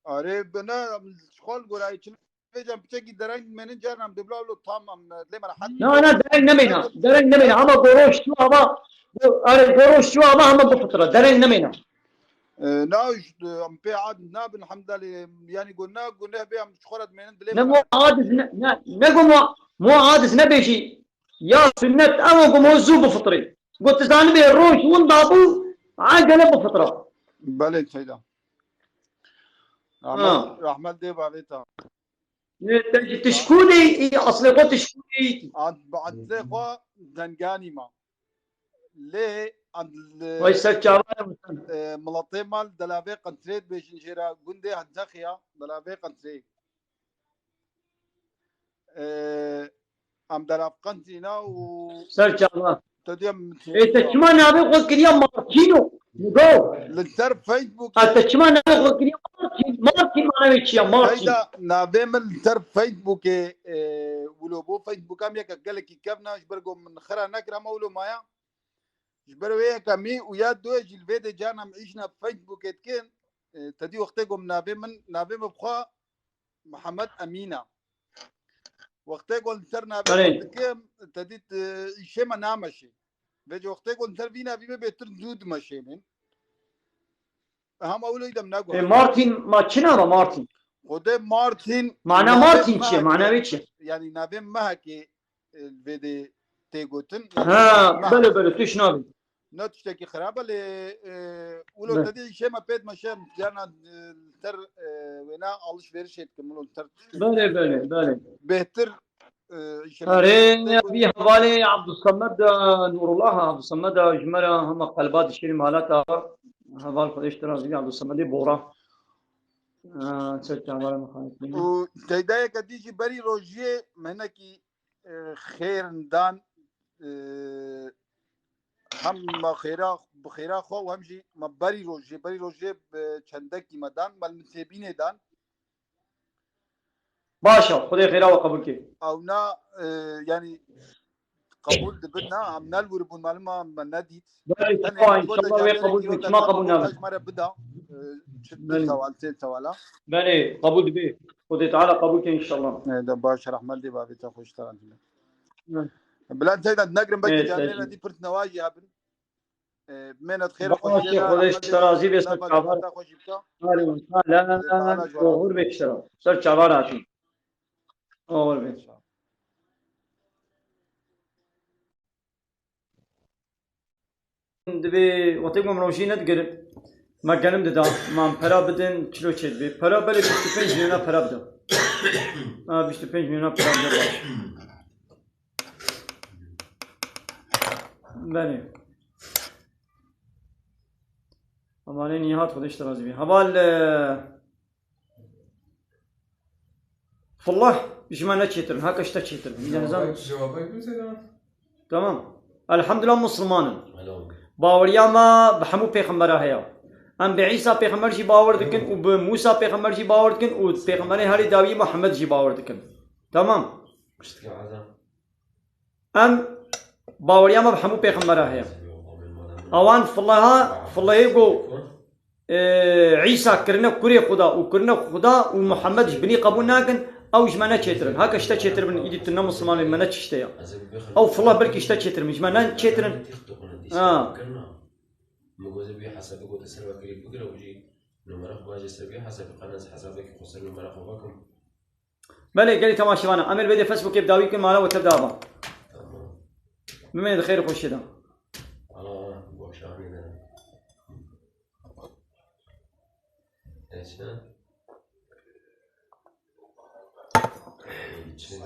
Erê, bi ne, ji xwe li gorayê çi Vêcan piçekî dereng menin carna em dê bila lo tam em lê me rehet. Na, na, dereng nemêna. Dereng nemêna. Hema goroş çû ava, are goroş çû ava hema bifitira. Dereng nemêna. E, na, em pê ad nabin hemda lê, yani go na, go neh bê em ji xwe re dimênin dilê Ne me. Mo adiz ne, ne, ne go mo, mo adiz ne bêjî. Ya sünnet ew go mo zû bifitirê. Go tu zanibê roj winda bû, acele bifitira. Belê teyda. Rahmet, Ha. Rahmet dê bavê ta. Te ji tişkûnî, î, eslê xwe tişkûnî. Ad-, bi eslê xwe Zenganî ma. Lê ad-, li, Vay ser çava ye. E, miletê ma li delavê qentrê dibêjin jê re gundê Henzexiya, delavê qentrê. E, em delav qentrîna û Ser çava. Te diyem Ê, te çima navê xwe kiriya Martino? Nigo. Li ser Facebook. Ha, te çima navê xwe kiriya Martin? Martin mana wê çi ya? Martin. Heyda, navê min li ser Facebookê, e, wilo bû Facebooka min yeke gelekî kevna, ji ber ku min xira nekir, ama wilo maya. Ji ber wê yeke mî û ya duê jî li vê de carna em îşna Facebookê dikin, e, te dî wextê ku min navê min, navê min bi xwe Mihemed Emîn e. Wextê ku li ser navê Erê. Xwe dikim, te dît, e, îşê me nameşê. Vêca wextê ku li ser vî navî me bêtir zû dimeşênin. Hema wilo dem negot. E, Martin, ma çi nava Martin? Xwedê Martin, Mana navê Martin çi ye? Mehekê, Mana wê çi ye? Yani navê mehekê, e, vê de tê gotin. Ha, Mehek. Belê, belê, tu ji navê. Ne tiştekî xirab e, lê, e, wilo Be- te dî îşê me pê dimeşe, carna, e, li ser, e, wêna alişverişê dikim, wilo li ser tiştekî. Belê, belê, belê. Bêhtir, e, îşê me Erê, pê ya gotin. Vî hevalê Abdulsamed, e, Nurullah, Abdulsamed, e, ji me re hema qelba dişêrî malata, heval Xwedê ji te razî, Abdulsemedê Bora. E, ser çavara mixalefîne. Û teydayeke dî jî berî rojiyê me hinekî e, xêr dan, e, hem me xêra, bi xêra xwe û hem jî me berî rojê, berî rojê bi çendekî me dan, me li min têbînê dan. Baş e, Xwedê xêra we qebûl kê. Ew na, e, yani qebûl dibin, na, em ne li wir bûn, malum me nedît. Belê, Tenê çima, xwe de înşallah wê carê qebûl weke bû, çima qebûl nabe? Röportaj me re bida. Çi tewal, tê tewala. Belê, qebûl dibe. Xwedê Teala qebûl ke înşallah. E, de baş, rehmet dê babê te xweş te. Belê. Bila teyda negrin belkî Evet, canê evet. Dî pirt newa jî hebin. E, menet xêr. Baş, Xwedê te razî be, ser çavan. Xwedê te xweş bike. Aleykum selam. Oxir be, ser çavan hatî. Oxir be. Divê wextê ku em rojî nedigirin, me genim dida, me em pera bidin, çilo çê dibê. Pera belê bîst û pênc milyona pera bide. Ha, bîst û pênc milyona pera bide baş. Belê. Amanê Nîhat Xwedê ji te razî bî. Heval, e, Fillah ji me ne çêtir in, heke ji te çêtir in. Cevabek, cevabek bize de. Tamam. Elhamdulillah, Musulman in. Elhamdülillah. Baweriya me bi hemû pêxembera heye. Em bi Îsa pêxember jî bawer dikin û bi Mûsa pêxember jî bawer dikin û pêxemberê herî dawî Muhammed jî bawer dikin. Tamam. Em baweriya me bi hemû pêxembera heye. Ewan fileha, filehê got, e, Îsa kirine kurê Xuda û kirine Xuda û Muhammed ji binî qebûl nakin, ew ji me ne çêtir in. Heke ji te çêtir bin, îdî tu ne Musulman bî, me ne çişte ya. Ew fileh belkî ji te çêtir bin, ji me ne çêtir in. Ha. Belê, gelî temaşevana. Em ê li vê dê Facebookê bi dawî bikin, mala we tev de ava. Tamam. Bimîne di xêr û xweşiyê de. Aa, goşanê de. Eşe. Çi ne?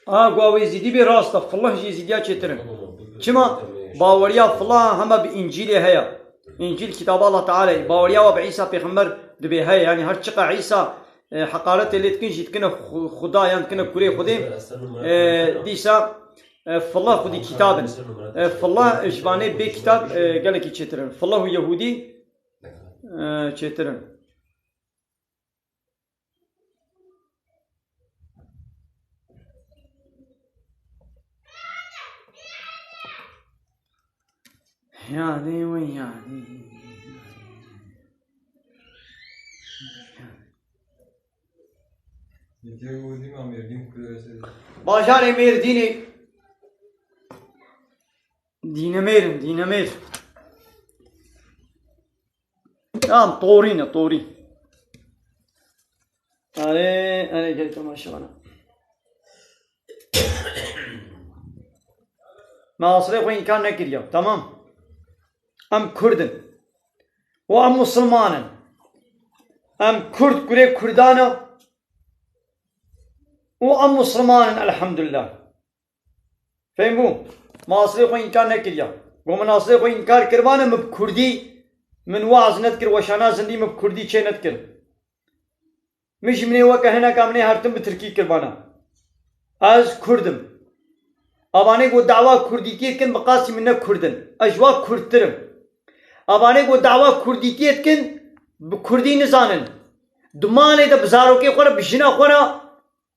Aa, ku ew êzîdî bê rast e. Fileh jî êzîdiya çêtir in. Çima? Baweriya fileh heme bi Încîlê heye. Încîl kitaba Allah Teala ye. Baweriya we bi Îsa pêxember dibê heye. Yanî her çiqa Îsa, e, heqaretê lê dikin jî dikine xu-, Xuda yan dikine kurê Xwedê. E, dîsa, e, fileh xwedî kitab in. E, fileh ji vanê bê kitab, e, gelekî çêtir in. Fileh û Yehûdî, e, çêtir in. Yanî we yanî. Bajarê Mêrdînê. Dînemêr in, Dînemêr. Tamam, Torî ne, Torî. Erê, erê, gel temaşe bana. Me asilê xwe înkar nekiriye, tamam. Em Kurd in. Û em Musulman in. Em Kurd kurê Kurdan e. Û em Musulman in, elhamdulillah. Fêm bû? Me asilê xwe înkar nekiriye. Got min asilê xwe înkar kiribane, min bi kurdî, min waaz nedikir, weşana zindî min bi kurdî çê nedikir. Min jî minê weke hineka minê her tim bi tirkî kiribane. Ez kurd im. Evanê ku dawa kurdîtiyê dikin bi qasî min ne kurd in. Ez ji wan kurdtir im. Evanê ku dawa kurdîtiyê dikin bi kurdî nizanin. Di malê de bi zarokê xwe re, bi jina xwe re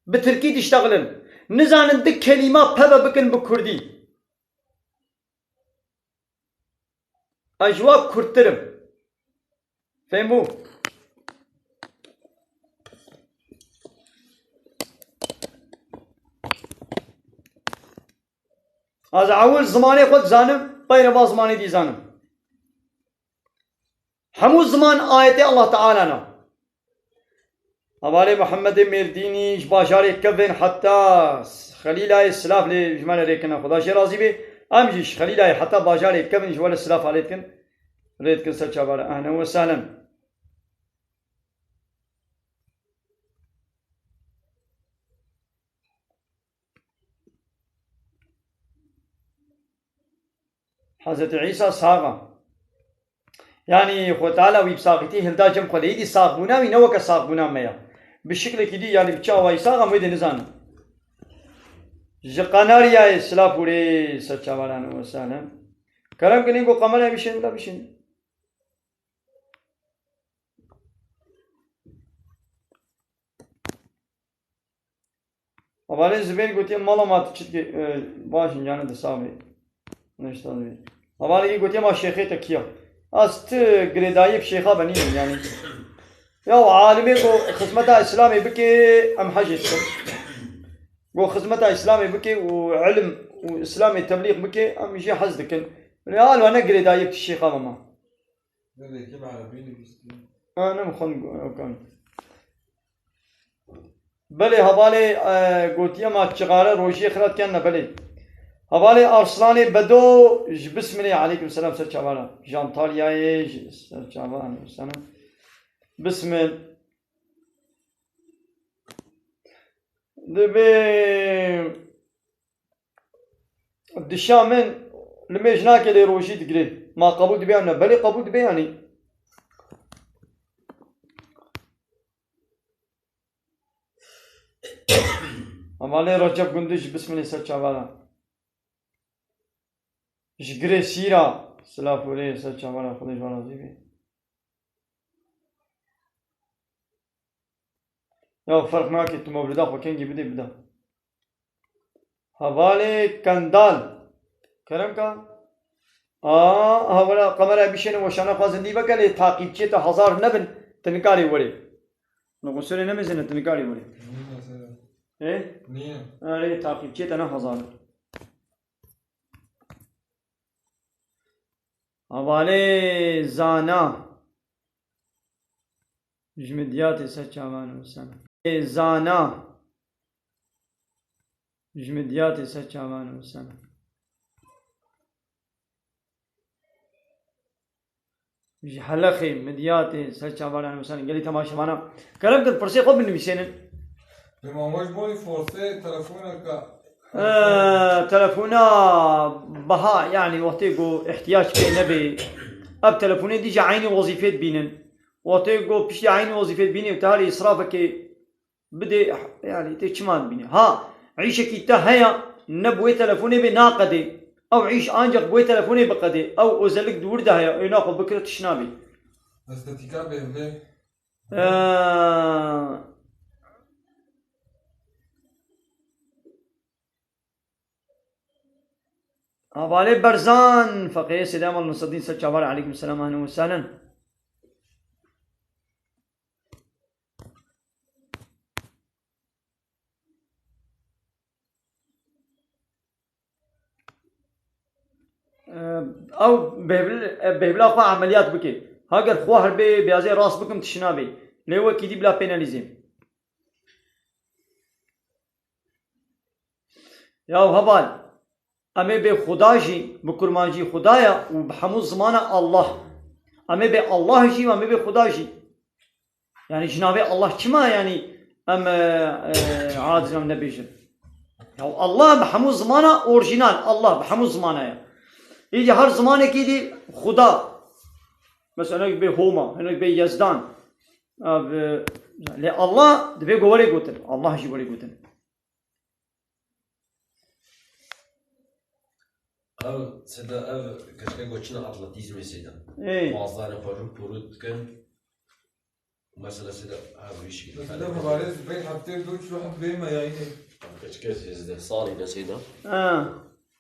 bi tirkî diştexilin. Nizanin di kelîma peve bikin bi kurdî. Ez ji wan kurdtir im. Fêm bû? Ez ewil zimanê xwe dizanim, peyre va zimanê dî zanim. Hemû ziman ayetê Allah Teala ne. Hevalê Muhammedê Mêrdînî ji bajarê kevin heta Xelîlayê silav lê ji me re rêkirine. Xweda jê razî bê. Em jî ji Xelîlayê heta bajarê kevin ji we re silav alê dikin. Rê dikin ser çavara. Ehlen we sehlen. Hezretî Îsa sax e. Yanî Xwe Teala wî bi saxîtî hilda cem xwe lê îdî saxbûna wî ne weke saxbûna me ya. Bi şiklekî dî, yanî bi çi awayî sax e, em wê dê nizanin. Ji Qanaryayê silav û rê ser çavan, ehlen we sehlen. Kerem kin, hîn ku kamerayê bişên, bila bişên. Hevalê Zubêr gotiye, mala ma tu çi dikê, e, baş in, canê tu sax bî. Nişta dibî. Hevalê î gotiye ma şêxê te kiya. Ez ti girêdayî bi şêxa benînim yani. Ya alimê ku xizmeta Îslamê bike, em hecê dikin. Ku xizmeta Îslamê bike û ilim û Îslamê teblîx bike, em jê hez dikin. Lê alwa ne girêdayî bi ti şêxa ve ma. Belê, kim Erebî nivîstiye? Ha, ne min xwe ew kan. Belê, hevalê, e, gotiye ma çixare rojiyê xira dikin ne, belê. Hevalê Arslanê Bedo ji Bismilê, aleykum selam, ser çava re. Ji Antalyayê, ji ser çava, aleykum selam. Bismil. Dibê dişa min li mêj nake lê rojî digirê. Ma qebûl dibe yan ne? Belê qebûl dibe yanî. Ama lê Recep Gundiz ji Bismilê ser çava re. Ji girê sîra, silav û rê ser çava re, Xwedê ji wan razî be. Ya ferq nake, tu mewlida xwe kengî bidê bida. Hevalê Kendal. Kerem ka? Aa, aha wela kamera bişêne weşana xwe zindî veke lê taqîbçiyê te hezar nebin, tu nikarî werê. Nuqusûrê nemêzine, tu nikarî werê. Niye mesela? Ê? Niye? Erê, taqîbçiyê te ne hezar in. Hevalê Zana. Ji Midyatê ser çavan û sen. Ê Zana. Ji Midyatê ser çavan û sen. Ji Helexê, Midyatê, ser çavan û sen. Gelî temaşevana. Kerem kin, pirsê xwe binivîsênin. Pêman we ji bo lî forsê telefoneke. Ee, telefona baha, yani wextê ku ihtiyac pê nebê. Ev telefonê dî ji eynî wezîfê dibînin. Wextê ku piştî eynî wezîfê dibînî û te herî israfekê bidê, yani tê çima dibînî. Ha, îşekî te heye, ne bi wê telefonê bê naqedê. Ew îş ancak bi wê telefonê biqedê. Ew özellik di wir de heye, êna xwe bikire tişt nabê. Estetîka bê vê. Ee, Hevalê Berzan, feqiyê Seyda Mal Nasreddin ser çavan, aleykum selam, ahlen ve sehlen. Ew bêhbil, bêhbila xwe emeliyat bike. Heger xwe herbê biyazê rast bikim tişt nabê. Lê wekî dî bila pê nelîzê. Ya heval, em ê bê Xuda jî, bi kurmancî Xuda ye û bi hemû zimana Allah. Em ê bê Allah jî û em ê bê Xuda jî. Yani ji navê Allah çima yani em, e, e, aciz em nebêjin? Ya Allah bi hemû zimana orjînal, Allah bi hemû zimana ye. Îdî her zimanekî dî Xuda. Mesela hinek bê Homa, hinek bê Yezdan. Ev, e, lê Allah divê ku were gotin. Allah jî were gotin. Ev Seyda, ev keçike goçina atletîzmê Seyda. Ê. Bazarê xwe rû pûrû dikin. Mesela Seyda, ev rîşî. Mesela hevalê vê heftê du çilo heb bê me yayînê. Keçike sêzdeh salî de Seyda. Ha.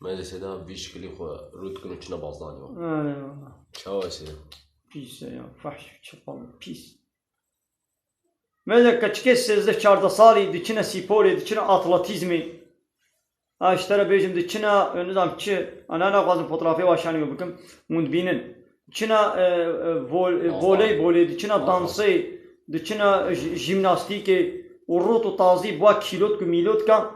Me de Seyda vî şikilî xwe rû dikin û çine bazdanê wa. Eyvallah. Çawa Seyda? Pîs e ya, fahş, çapal, pîs. Mêze keçikê sêzdeh çardeh salî diçine spîporê, diçine atletîzmê. Ha, ji te re bêjim diçine, e, nizam çi, ana naxwazim fotografê wa şanî we bikim, hûn dibînin. Diçine, e, e, vol-, e, voleybolê, diçine dansê, diçine j-, jîmnastîkê û rût û tazî bi wa kîlotk û mîlotka.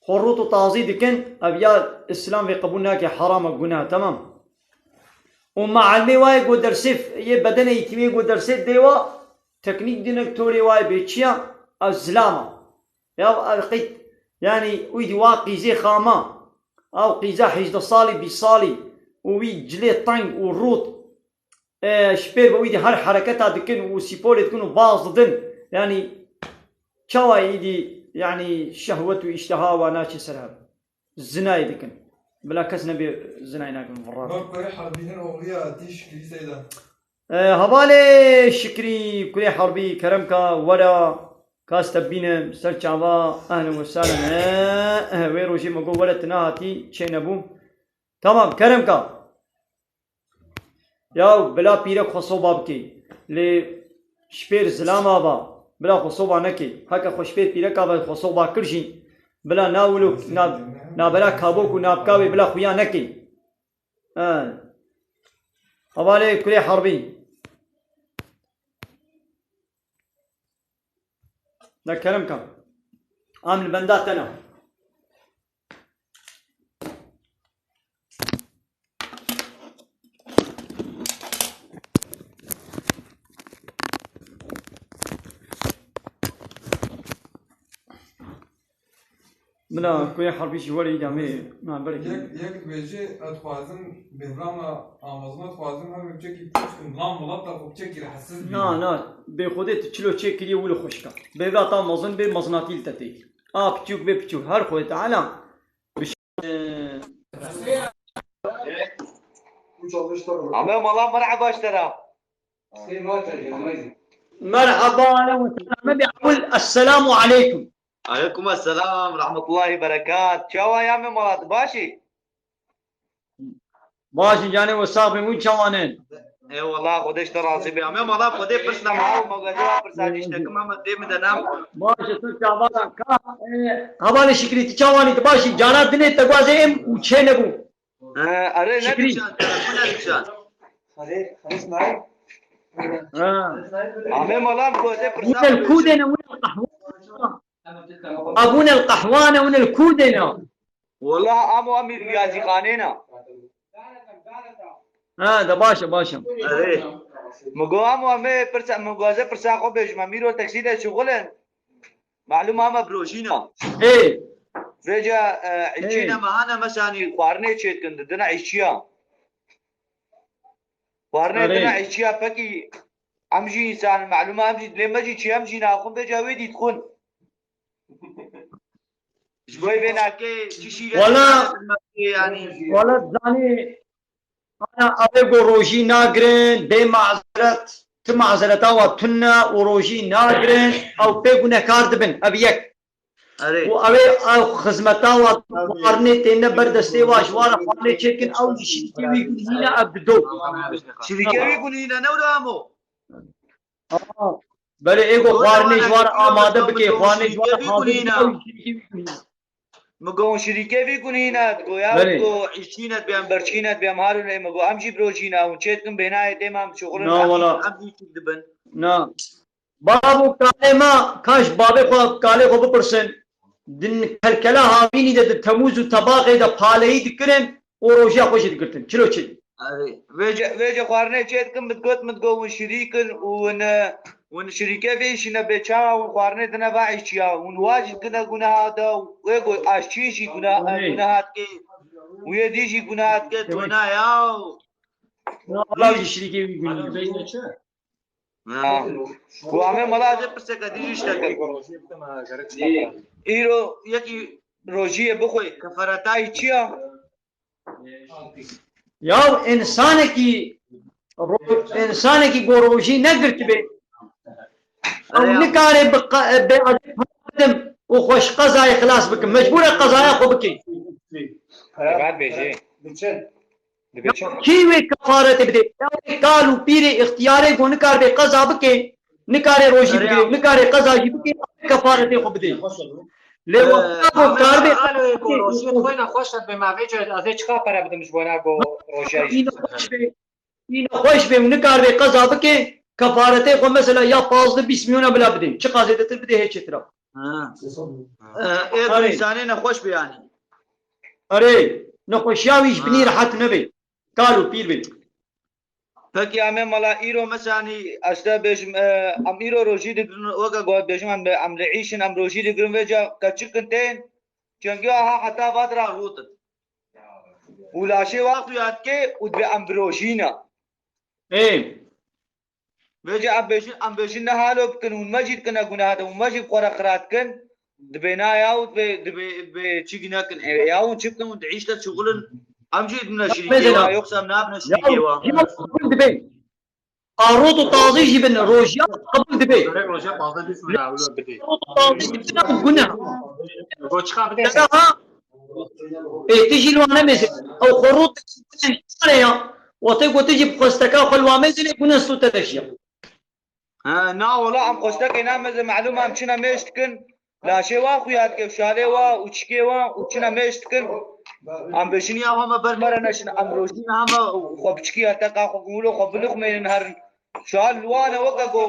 Xwe rût û tazî dikin, ev ya Îslam vê qebûl nake, heram e, gunah, temam. Û mealimê wa yê ku dersê f-, yê bedenê yetîmê ku dersê dê wa, teknîk dinek torê wa yê bê çi ya, ev zilam e. Ya ev qît, yanî wî dî wa qîzê xama, ew qîza hejdeh salî, bîst salî û wî cilê teng û rût, e, ji pêr ve wî dî her hereketa dikin û spîporê dikin û baz didin. Yanî çawa îdî, yanî şehwet û îşteha wa naçe ser hev. Zinayê dikin. Bila kes nebê zinayê nakin, virrat. Bak, kurê Herbî hin oxliya tî şikilî Seyda. E, hevalê Şikrî, kurê Herbî, kerem ka, were, kas te bîne, ser çava, ehlen ve sahlen. E, e, wê rojê me got, were, tu nehatî, çê nebû. Tamam, kerem ka. Ya bila pîrek xwe soba bikey. Lê şpêr zilama ba. Bila xwe soba nekey. Heke xwe şpêr pîreka be xwe soba kir jî. Bila na wilo, na, na bela kabok û na bikavê bila xuya nekey. Ha. Hevalê kurê herbî. Ne kerem ka. Em li benda te ne. Bila kurê herbî jî were îdamê me belkî. Yek, yek dibêje, ez dixwazim bêvra me amazma dixwazim, em ê biçekî pûç kim, lan welat da xwe biçekî rahatsiz bî. Na, na, bê Xwedê tu çilo çê kiriye wilo xweşka. Bêvra ta mezin bê, mezinatî li te tê. A piçûk bê piçûk, her Xwedê Teala. Ame mala, merheba ji te re. Merhaba, ehlen we sehlen. Me bê ewil, esselamu aleykum. Aleykum esselam, rahmetullahi berekat. Çawa ya me mala, tu baş î? Baş in canê we sax bin, hûn çawan in? Ê wela, Xwedê ji te razî be. Ame mala, Xwedê pirs nema, ew magazê wa pirsa dîş te kim, ama dê min de nam. Baş e, tu çavan ka, e, hevalê Şikrî, tu çawan î, tu baş î, cara dinê te guazê em û çê nebû. He, erê, Şikrî. Nedikşan, telefon nedikşan. Erê, Xelîs Naîb. Ha. Ame mala, Xwedê pirsa. Wî el kûdê ne, wî el qehwa. Abûn el qehwane, hûn el kûdê ne. Wela amo em ê yazîxanê ne. Ha, de baş e, baş e. Erê. Mi got amo em ê pirsa, mi got ez ê pirsa xwe bêjim, em îro teksî de şixul in. Malûm ama birojîna. Ê. Vêca, e, Ê. Îçîna me hane mesanî xwarinê çêdikin, didine îşçiya. Xwarinê Erê. Didine îşçiya pekî em jî însan, malûm em jî dilê me jî çi em jî naxwin vêca wê dît xwin. Ji bo vê nakê çi şîret Wala, yani. Wala zanî, ana ev ê ku rojî nagirin, bê mazeret, ti mazereta wa tune û rojî nagirin, ew pê gunehkar dibin, ev yek. Erê. Û ew ê ew xizmeta wa xwarinê têne ber destê wa ji wa re xwarinê çêkin, ew jî şirîkê wî gunhîne ev dido. Şirîkê wî gunhîne, ne wilo amo? Aa, belê ê ku xwarinê ji wa re amade bike, xwarinê ji wa re hazir bike, ew jî şirîkê wî gunhîne. Mi got şirîkê vî gunî ne, digo ya Belê. Digo îşçî ne, dibêm berçî ne, dibêm harûne, mi got em jî birojî ne, hûn çê dikin bêhnayê dê me em şixulin, Na em jî, wala. Em jî çîk dibin. Na. Bab û kalê me, kaş babê xwe, kalê xwe bipirsin. Din kelkela havînî de di temûz û tebaxê de paleyî dikirin û rojiya xwe jî digirtin. Çilo çi? Erê. Vêce, vêce xwarinê çê dikin, min got, min got, hûn şirîk in û hûn, e, hûn şirîkê vê îşî ne bê çawa hûn xwarinê dine va îşçiya. Hûn wa jî dikine guneha de û wê got aşçî jî gune-, Erê. Guneha dike. Û yê dî jî guneha dike, Erê. Tu na ya. Na, wala jî şirîkê wî gunî. Ya. Ku ame mala de pirseke dî jî şteke. Îro yekî rojiyê bixwe, keferetayî çi ya? Ya însanekî ro-, însanekî ku rojî negirtibe, ew Eya. Nikare bi qa-, bi bidim û xwe ji qezayê xilas bikim. Mecbûr e qezaya xwe bike. Dibe çi? Kî wê kefaretê bide? Ya wê kal û pîrê îxtiyarê ku nikare qeza bike, nikare rojî Eya. Bigire, nikare qeza jî bike, kefaretê xwe bide. Lê Ee, wexta ku Ahmet karbê Alo, ê ku rojiyê xwe nexweş e, dibê me vê cihê ez ê çiqa pere bidim ji bona ku rojiya Î nexweş bê, î nexweş bê û nikarbê qeza bike, kefaretê xwe mesela ya pazdeh bîst milyon bila bidê. Çiqa zêdetir bidê hê çêtir e. Ha. Ee, ê ku Erê. Însanê nexweş bê yanî. Erê, nexweşiya wî ji binî Ha. Rehet nebe. Kal û pîr bê. Pekî em ê mala îro mesanî ez te bêjim, e, em îro rojî digirin, weke ku ez bêjim em, em li îş in, em rojî digirin vêca keçikin tên, çengê aha heta va dira rûtin. Û laşê wa xuya dike û dibê em birojîne. Ê. Vêca em bêjin, em bêjin ne halo bikin, hûn me jî dikine guneha de, hûn me jî bi xwe re xira dikin. Dibê na ya û dibê, dibê, dibê çi nekin. E, ya hûn çi bikin, hûn di îş de şixulin. Em jî dibine şirîkê Mesela, wa, yoksa em nabine ya şirîkê wa. Hima qebul dibe. A rot û tazî jî bin, rojiya qebul dibe. Gerek rojiya pazdeh bîst wina, wilo bidê. Rot û tazî jî bin, guneh. Go çiqa bidê. Daha Ê, tu jî li wan nemêzin. Ew xwe rû dikişîne ya. Wextê ku tu jî bi xwesteka xwe li wan mêzin ê, gune stû te de jiya. Ha, na wala em xwestekê nameze, melûm em çine mêj dikin. Laşê wa xuya dike, şalê wa û çikê wa û çine mêj dikin. Em bêjin ya hema ber me re neşin, em rojîne hema xwe biçikî ya teqa xwe wilo xwe biluxmênin herin. Şal li wan e weke ku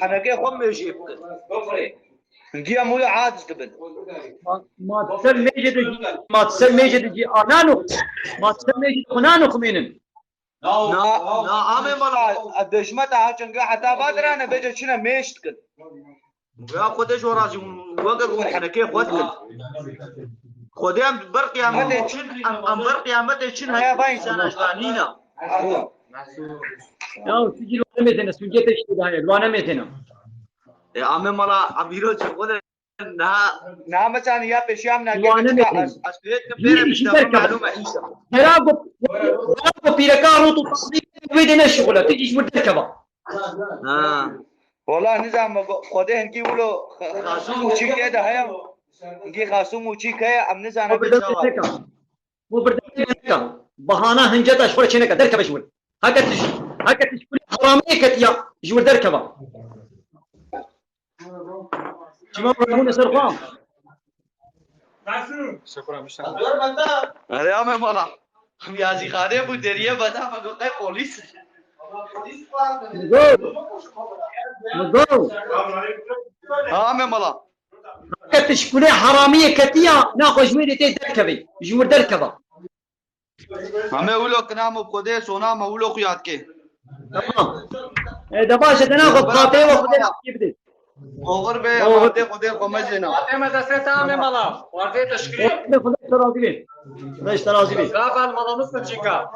henekê xwe mêjê bikin. Hingî em wilo aciz dibin. Ma, ma ser mêjê de jî, ma ser mêjê de jî anano, ma ser mêjê de xwe nanoxmênin. Na, na, amê mala, ez dejme te ha çenge heta va dirane bêje çine mêj dikin. Ya Xwedê ji we razî, weke ku henekê xwe dikin. Xwedê em ber qiyametê çin, em, em ber qiyametê çin heya va însana ji va nîna. Ya, tu jî li wan nemêzene, suncê te jî tê de heye, li wan nemêzene. E, amê mala, em îro çi xwe de Niha, niha meçan ya pêşiya min Wane çika nekin. Ez, ez pêk Yî pêre işi bişte derkeve. Malum e inşallah. Dera ku, dera ku pîreka rût û tazî wê de ne şixule. Tu iş wir derkeva. Ha. Wala nizam Xwedê hinkî wilo xasûm û çîk de heye. Hinkî xasûm û çîk heye em nizane O bir de çawa. Neka. Bu bir de neka. Bahana hince taş xwe çêneka. Derkeve ji wir. Heke tiş, heke tiş kulî haramiyê ketiya ji wir derkeva. Çima bûne ser xwe? Erê ame mala. Yazîxanê bû deriyê beda me got qey polîs. Nigo. Nigo. Ha ame mala. Heke tiş kulê haramiyê ketiya naxwe ji wê dê tê derkevê. Ji wir derkeva. Ame wilo kinamo Xwedê sona me wilo xuya dike. Tamam. E, de baş e, dena xwe Fatihê we Xwedê nasîb bide. Oxir be, Oxir. Fatihê Xwedê xwe mejêna. Fatihê me destê te ame mala. Fatihê teşkirî. Xwedê, Xwedê te razî be. Xwedê te razî be. Rafa mala nusme çîka.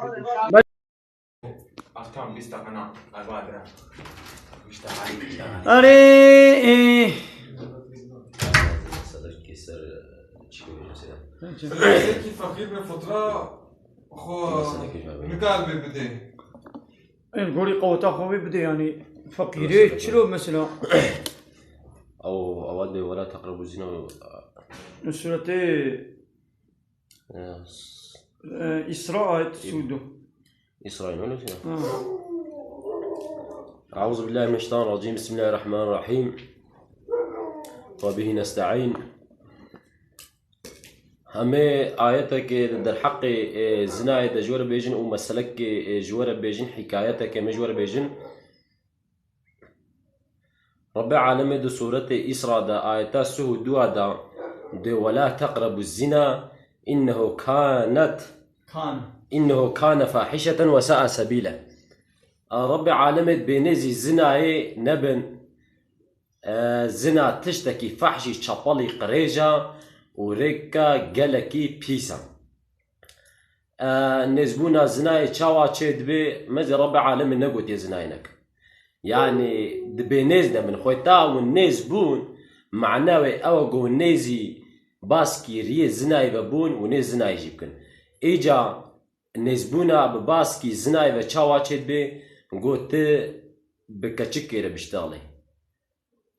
Akşam bîst qena, erba lira. Bîst qena, bîst qena. Erê, e. Sadakî ser, e, çi mesela? Sadakî feqîr be fatra xwe nikar bê bidê. Em gorî qeweta xwe wê bidê, yanî feqîrê çilo mesela? Ew, ewa dê wela teqrebu zina. Suretê Yes. Ee, İsra ayet sudu. İsrail öyle şey. Ha. أعوذ بالله من الشيطان الرجيم. بسم الله الرحمن الرحيم. وبه نستعين. Hemê ayeteke di derheqê, e, zinayê de ji we re bêjin û meselekê, e, ji we re bêjin, hikayeteke me ji we re bêjin. Rebbê Alemê di Sûretê Îsra de ayeta sih û dua de dê, "Wela teqrebu zina, innehu kanet, Kan. innehu kane fahişeten ve sa'a sebîle." A, Rebbê Alemê dibê nêzî zinayê nebin. E, zina tiştekî fehşî çapelî qirêj e û rêka gelekî pîs e. E, nêzbûna zinayê çawa çê dibê? Me zî Rebbê Alemê negotiye zinayê neke. Yanî dibê nêz nebin. Xweta hûn nêz bûn, mana wê ew e ku hûn nêzî baskî riyê zinayê ve bûn û nêz zinayê jî bikin. Îca nêzbûna bi baskî zinayê ve çawa çê dibê? Got tu bi keçikê re biştexlê.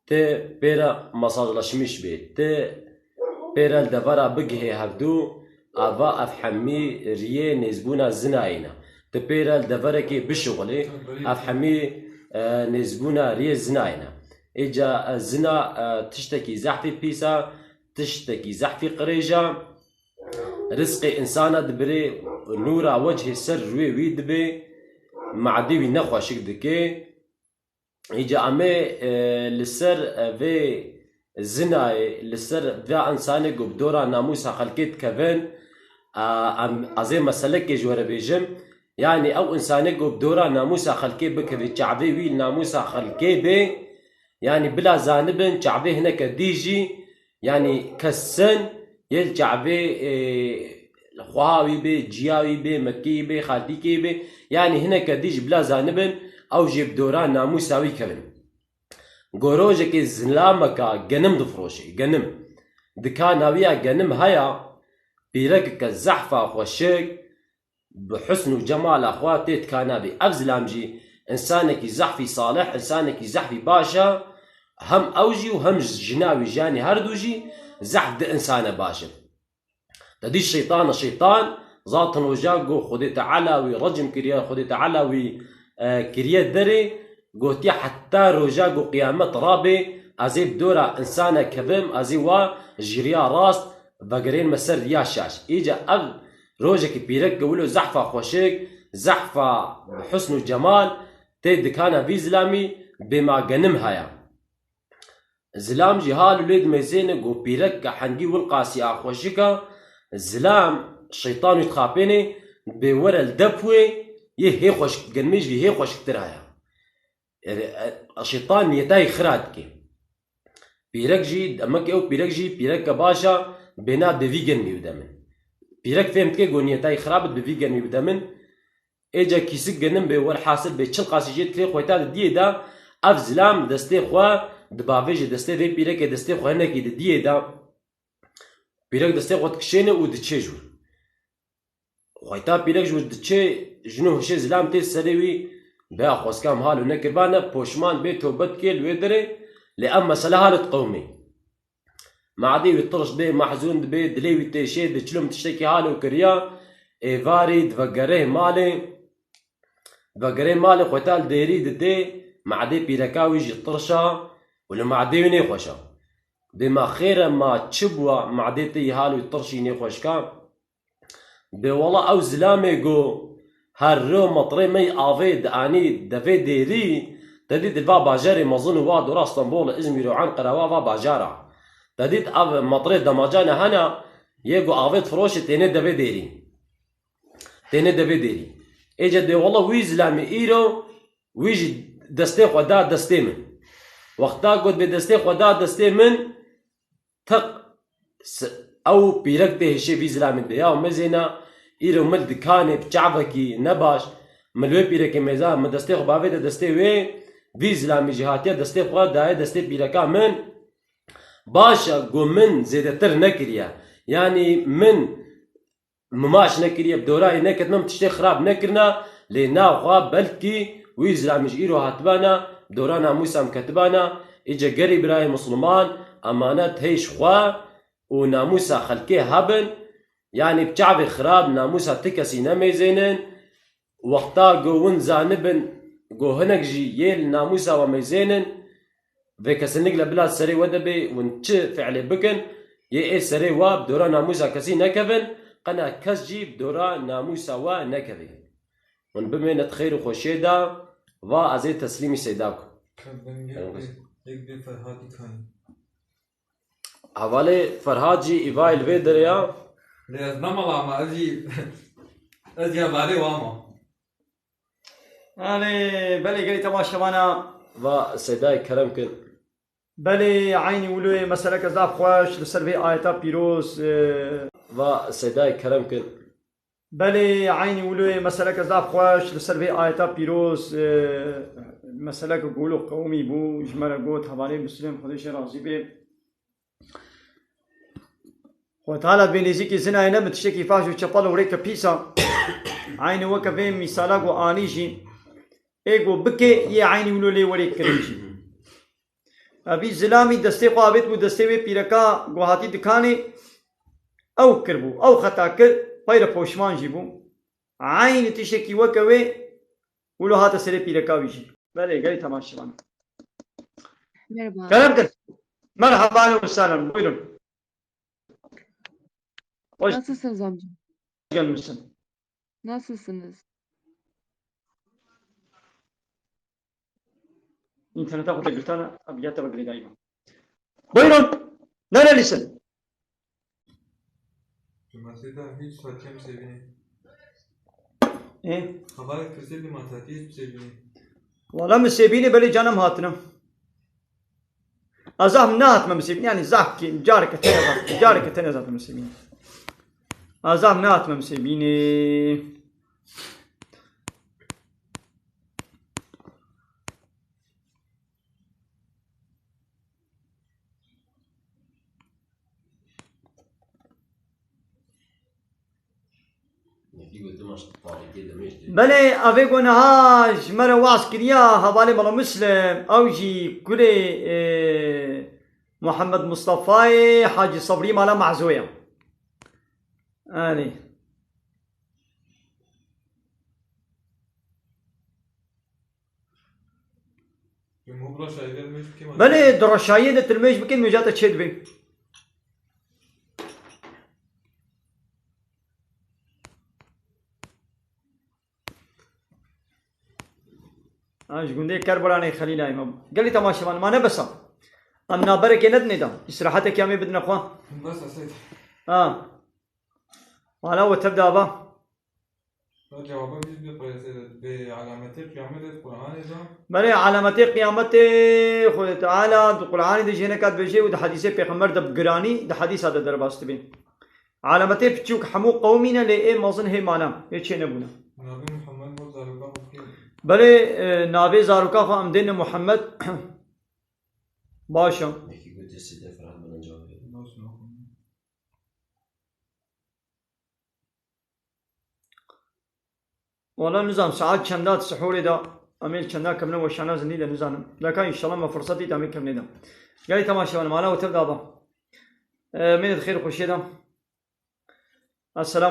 Ti pê re mesajlaşmiş bê, ti pê re li devera bigihê hevdû, ava ev hemî riyê nêzbûna zinayê ne. Ti pê re li deverekê bişixulê, ev hemî, e, nêzbûna riyê zinayê ne. Îca, e, zina, e, tiştekî zehfî pîs e, tiştekî zehfî qirêj e. Rizqê insana dibirê, nûra wechê ser rûyê wî dibê, madê wî nexweşik dike. Îca em ê, e, li ser, e, vê zinayê, li ser vê însanê ku bi dora namûsa xelkê dikevin, a, em, ez ê meselekê ji we re bêjim. Yanî ew însanê ku bi dora namûsa xelkê bikevê, çavê wî li namûsa xelkê bê, yanî bila zanibin, çavê hineke dî jî, yanî kesin yê li çavê, e, xweha wî bê, ciya wî bê, mekê wî bê, xaltîkê wî bê, yanî hineke dî ji bila zanibin, ew jê bi dora namûsa wî kevin. Go rojekê zilameka genim difiroşê, genim. Dikana wî ya genim heya, pîrekeke zehfa xweşik, bi husn û cemala xwe tê dikana bî. Ev zilam jî însanekî zehfî salih, însanekî zehfî baş e. Hem ew jî û hem jina wî, janî her du jî zehf di însane baş in. Te dî şeytan, şeytan zaten roja ku Xwedê Teala wî recm kiriye, Xwedê Teala wî, e, kiriye derê, gotiye heta roja ku qiyamet rabe, ez ê bi dora insane kevim, ez ê wa ji riya rast vegerên me ser riya şaş. Îca ev rojekî pîrek ke wilo zehfa xweşik, zehfa bi husn û cemal tê dikana vî zilamî bêma genim haya. Zilam jî hal û lê dimeyzêne ku pîrek ke hengî wilqasî a xweşik a, zilam şeytan wî dixapêne, bê were li dep wê, yê hê xweşik, genimê jî hê xweşiktir haya. Erê, e, şeytan niyetayî xira dike. Pîrek jî, demek ew pîrek jî, pîreke baş a, bêna bi vî genimî bide min. Pîrek fêm dike ku niyetayî xirab bi vî genimî bide min. Êca kîsik genim bê, werhasil bê, çil qasî jê dikirê, xweyta di diyê de, ev zilam destê xwe dibavêje destê vê pîrekê, destê xwe hinekî di diyê de. Pîrek destê xwe dikişêne û diçê ji wir. Xweyta pîrek ji wir diçê, jin û hişê zilam tê serê wî, bêya xwezka em halo nekiribane, poşman bê, tobe dikê li wê derê, lê ev mesele halo diqewimê. Madê wî tirş dibê, mehzûn dibê, dilê wî têşê, diçilom tiştekî halo kiriya, êvarî divegerê malê, divegerê malê xweta li dêrî didê, madê pîreka wî jî tirş a û li madê wî nêxweş a. Dê ma xêr e, ma çi bûa, madê te yî halo tirşî nêxweşka? Bê wela ew zilamê ku her ro metrê me yî avê dianî devê dêrî, te dît li va bajarê mezin û wa dora Stenbol, Îzmîr û Enqera, wa va bajara. Te dît ev metrê demacane hene, yê ku avê difiroşê têne devê dêrî. Têne devê dêrî. Êce dê wela wî zilamê îro, wî jî destê xwe da destê min. Wexta got bê destê xwe da destê min, Tiq, s-, ew pîrek tê hişê vî zilamî dibê. Ya mezêna, îro min dikanê bi çavekî nebaş, min li wê pîrekê mêza, min destê xwe bavête destê wê, vî zilamî jî hatiye destê xwe daye destê pîreka min. Baş e, ku min zêdetir nekiriye. Yanî min Min maç nekiriye, bi dora wî neketime, min tiştê xirab nekirina, lê naxwe belkî wî zilamî ji îro hatibana, bi dora namûsa min ketibana, îce gerî birayê misliman, emanet hêj xwe û namûsa xelkê hebin, yanî bi çavê xirab namûsa ti kesî nemêzênin, Wexta ku hûn zanibin ku hinek jî yê li namûsa we meyzênin, vê kesinlikle bila serê we de bê hûn çi fiilê bikin, yê ê serê we bi dora namûsa kesî nekevin, qena kes jî bi dora namûsa we nekeve. Hûn bimêne di xêr û xweşiyê de, va ez ê teslîmî Seyda ku. Ka ben yek bê, yek bê Ferhatî kayî. Hevalê Ferhat jî îvayê li vê derê ya. Lê ez ne mala me, ez jî, ez jî hevalê wa me. Erê, belê gelî temaşevana. Va Seydayê kerem kin. Belê eynî wilo yê meseleke zaf xweş li ser vê ayeta pîroz, e, Va Seydayê kerem kin. Belê, eynî wilo yê meseleke zaf xweş li ser vê ayeta pîroz, e, meseleke golo qewimî bû, ji me re got, hevalê Muslim, Xwedê jê razî bê. Xwedê Teala bê nêzîkî zina ye ne bi tiştekî faş û çepel û rêke pîs a. Eynî weke vê mîsala ku anî jî, ê ku bike, yê eynî wilo lê werê kirin jî. Evî zilamî destê xwe avêt bû destê wê pîreka ku hatî dikanê, ew kirbû, ew xeta kir, pey re poşman jî bû. Eynî tiştekî weke wê wilo hate serê pîreka wî jî. Belê, gelî temaşevan. Merhaba. Kerem kir. Merhaba, ahlen ve sahlen. Buyurun. Hoş Nasılsınız amca? gelmişsin. Nasılsınız? İnternete hoca girtana, abi yata ve gireyim. Buyurun. Nerelisin? Cumartesi de hiç hakem sevini. E? Havale kırsa bir matati hiç sevini. Wala min sêbînê belê canem hatina. Ez zaf nehatime min sêbînê, yanî zaf kêm, careke tene zaf, careke tene zaf min sêbînê. Ez zaf nehatime min sêbînê. Belê, evê ku niha ji me re waz kiriya hevalê Mela Muslim, ew jî kurê, e, Muhammed Mustafayê Hacî Sebrî mala Mehzoya. Erê. Belê, di reşayiyê de tu limêj bikî, nimêja te çêdibê. Ha, ji gundê Kerbelanê Xelîlayê me. Gelî temaşevan, ma ne bes a. Em naberekê nedinê de. Îstirahetekê em ê bidine xwe. Bes a, Seyîd. Ha. Mala we tev de ava. Cewaba biz bi qiyasê de, bi alametê qiyametê di Qur'anê de. Belê, alametê qiyametê Xwedê Teala di Qur'anê de jê neka dibêje û di hadîsê Pêxember de bi giranî di hadîsa de derbas dibe. Alametê piçûk hemû qewimî ne, lê ê mezin hê mane, hê çênebûne. Navê Muhammed bo zaroka xwe kê? Belê, e, navê zaroka xwe em dêne Muhammed. Baş e. Yekî gotê Seyda Ferhat bana cevap ver. Nasıl? Wala nizanim saet çenda di sihûrê de, em ê li çenda kevine weşana zindî de nizanim. Leka înşallah me firsat dît em ê kevnê de. Gelî temaşevan, mala we tev de ava. E, mêne di xêr û xweşiyê de. Esselam.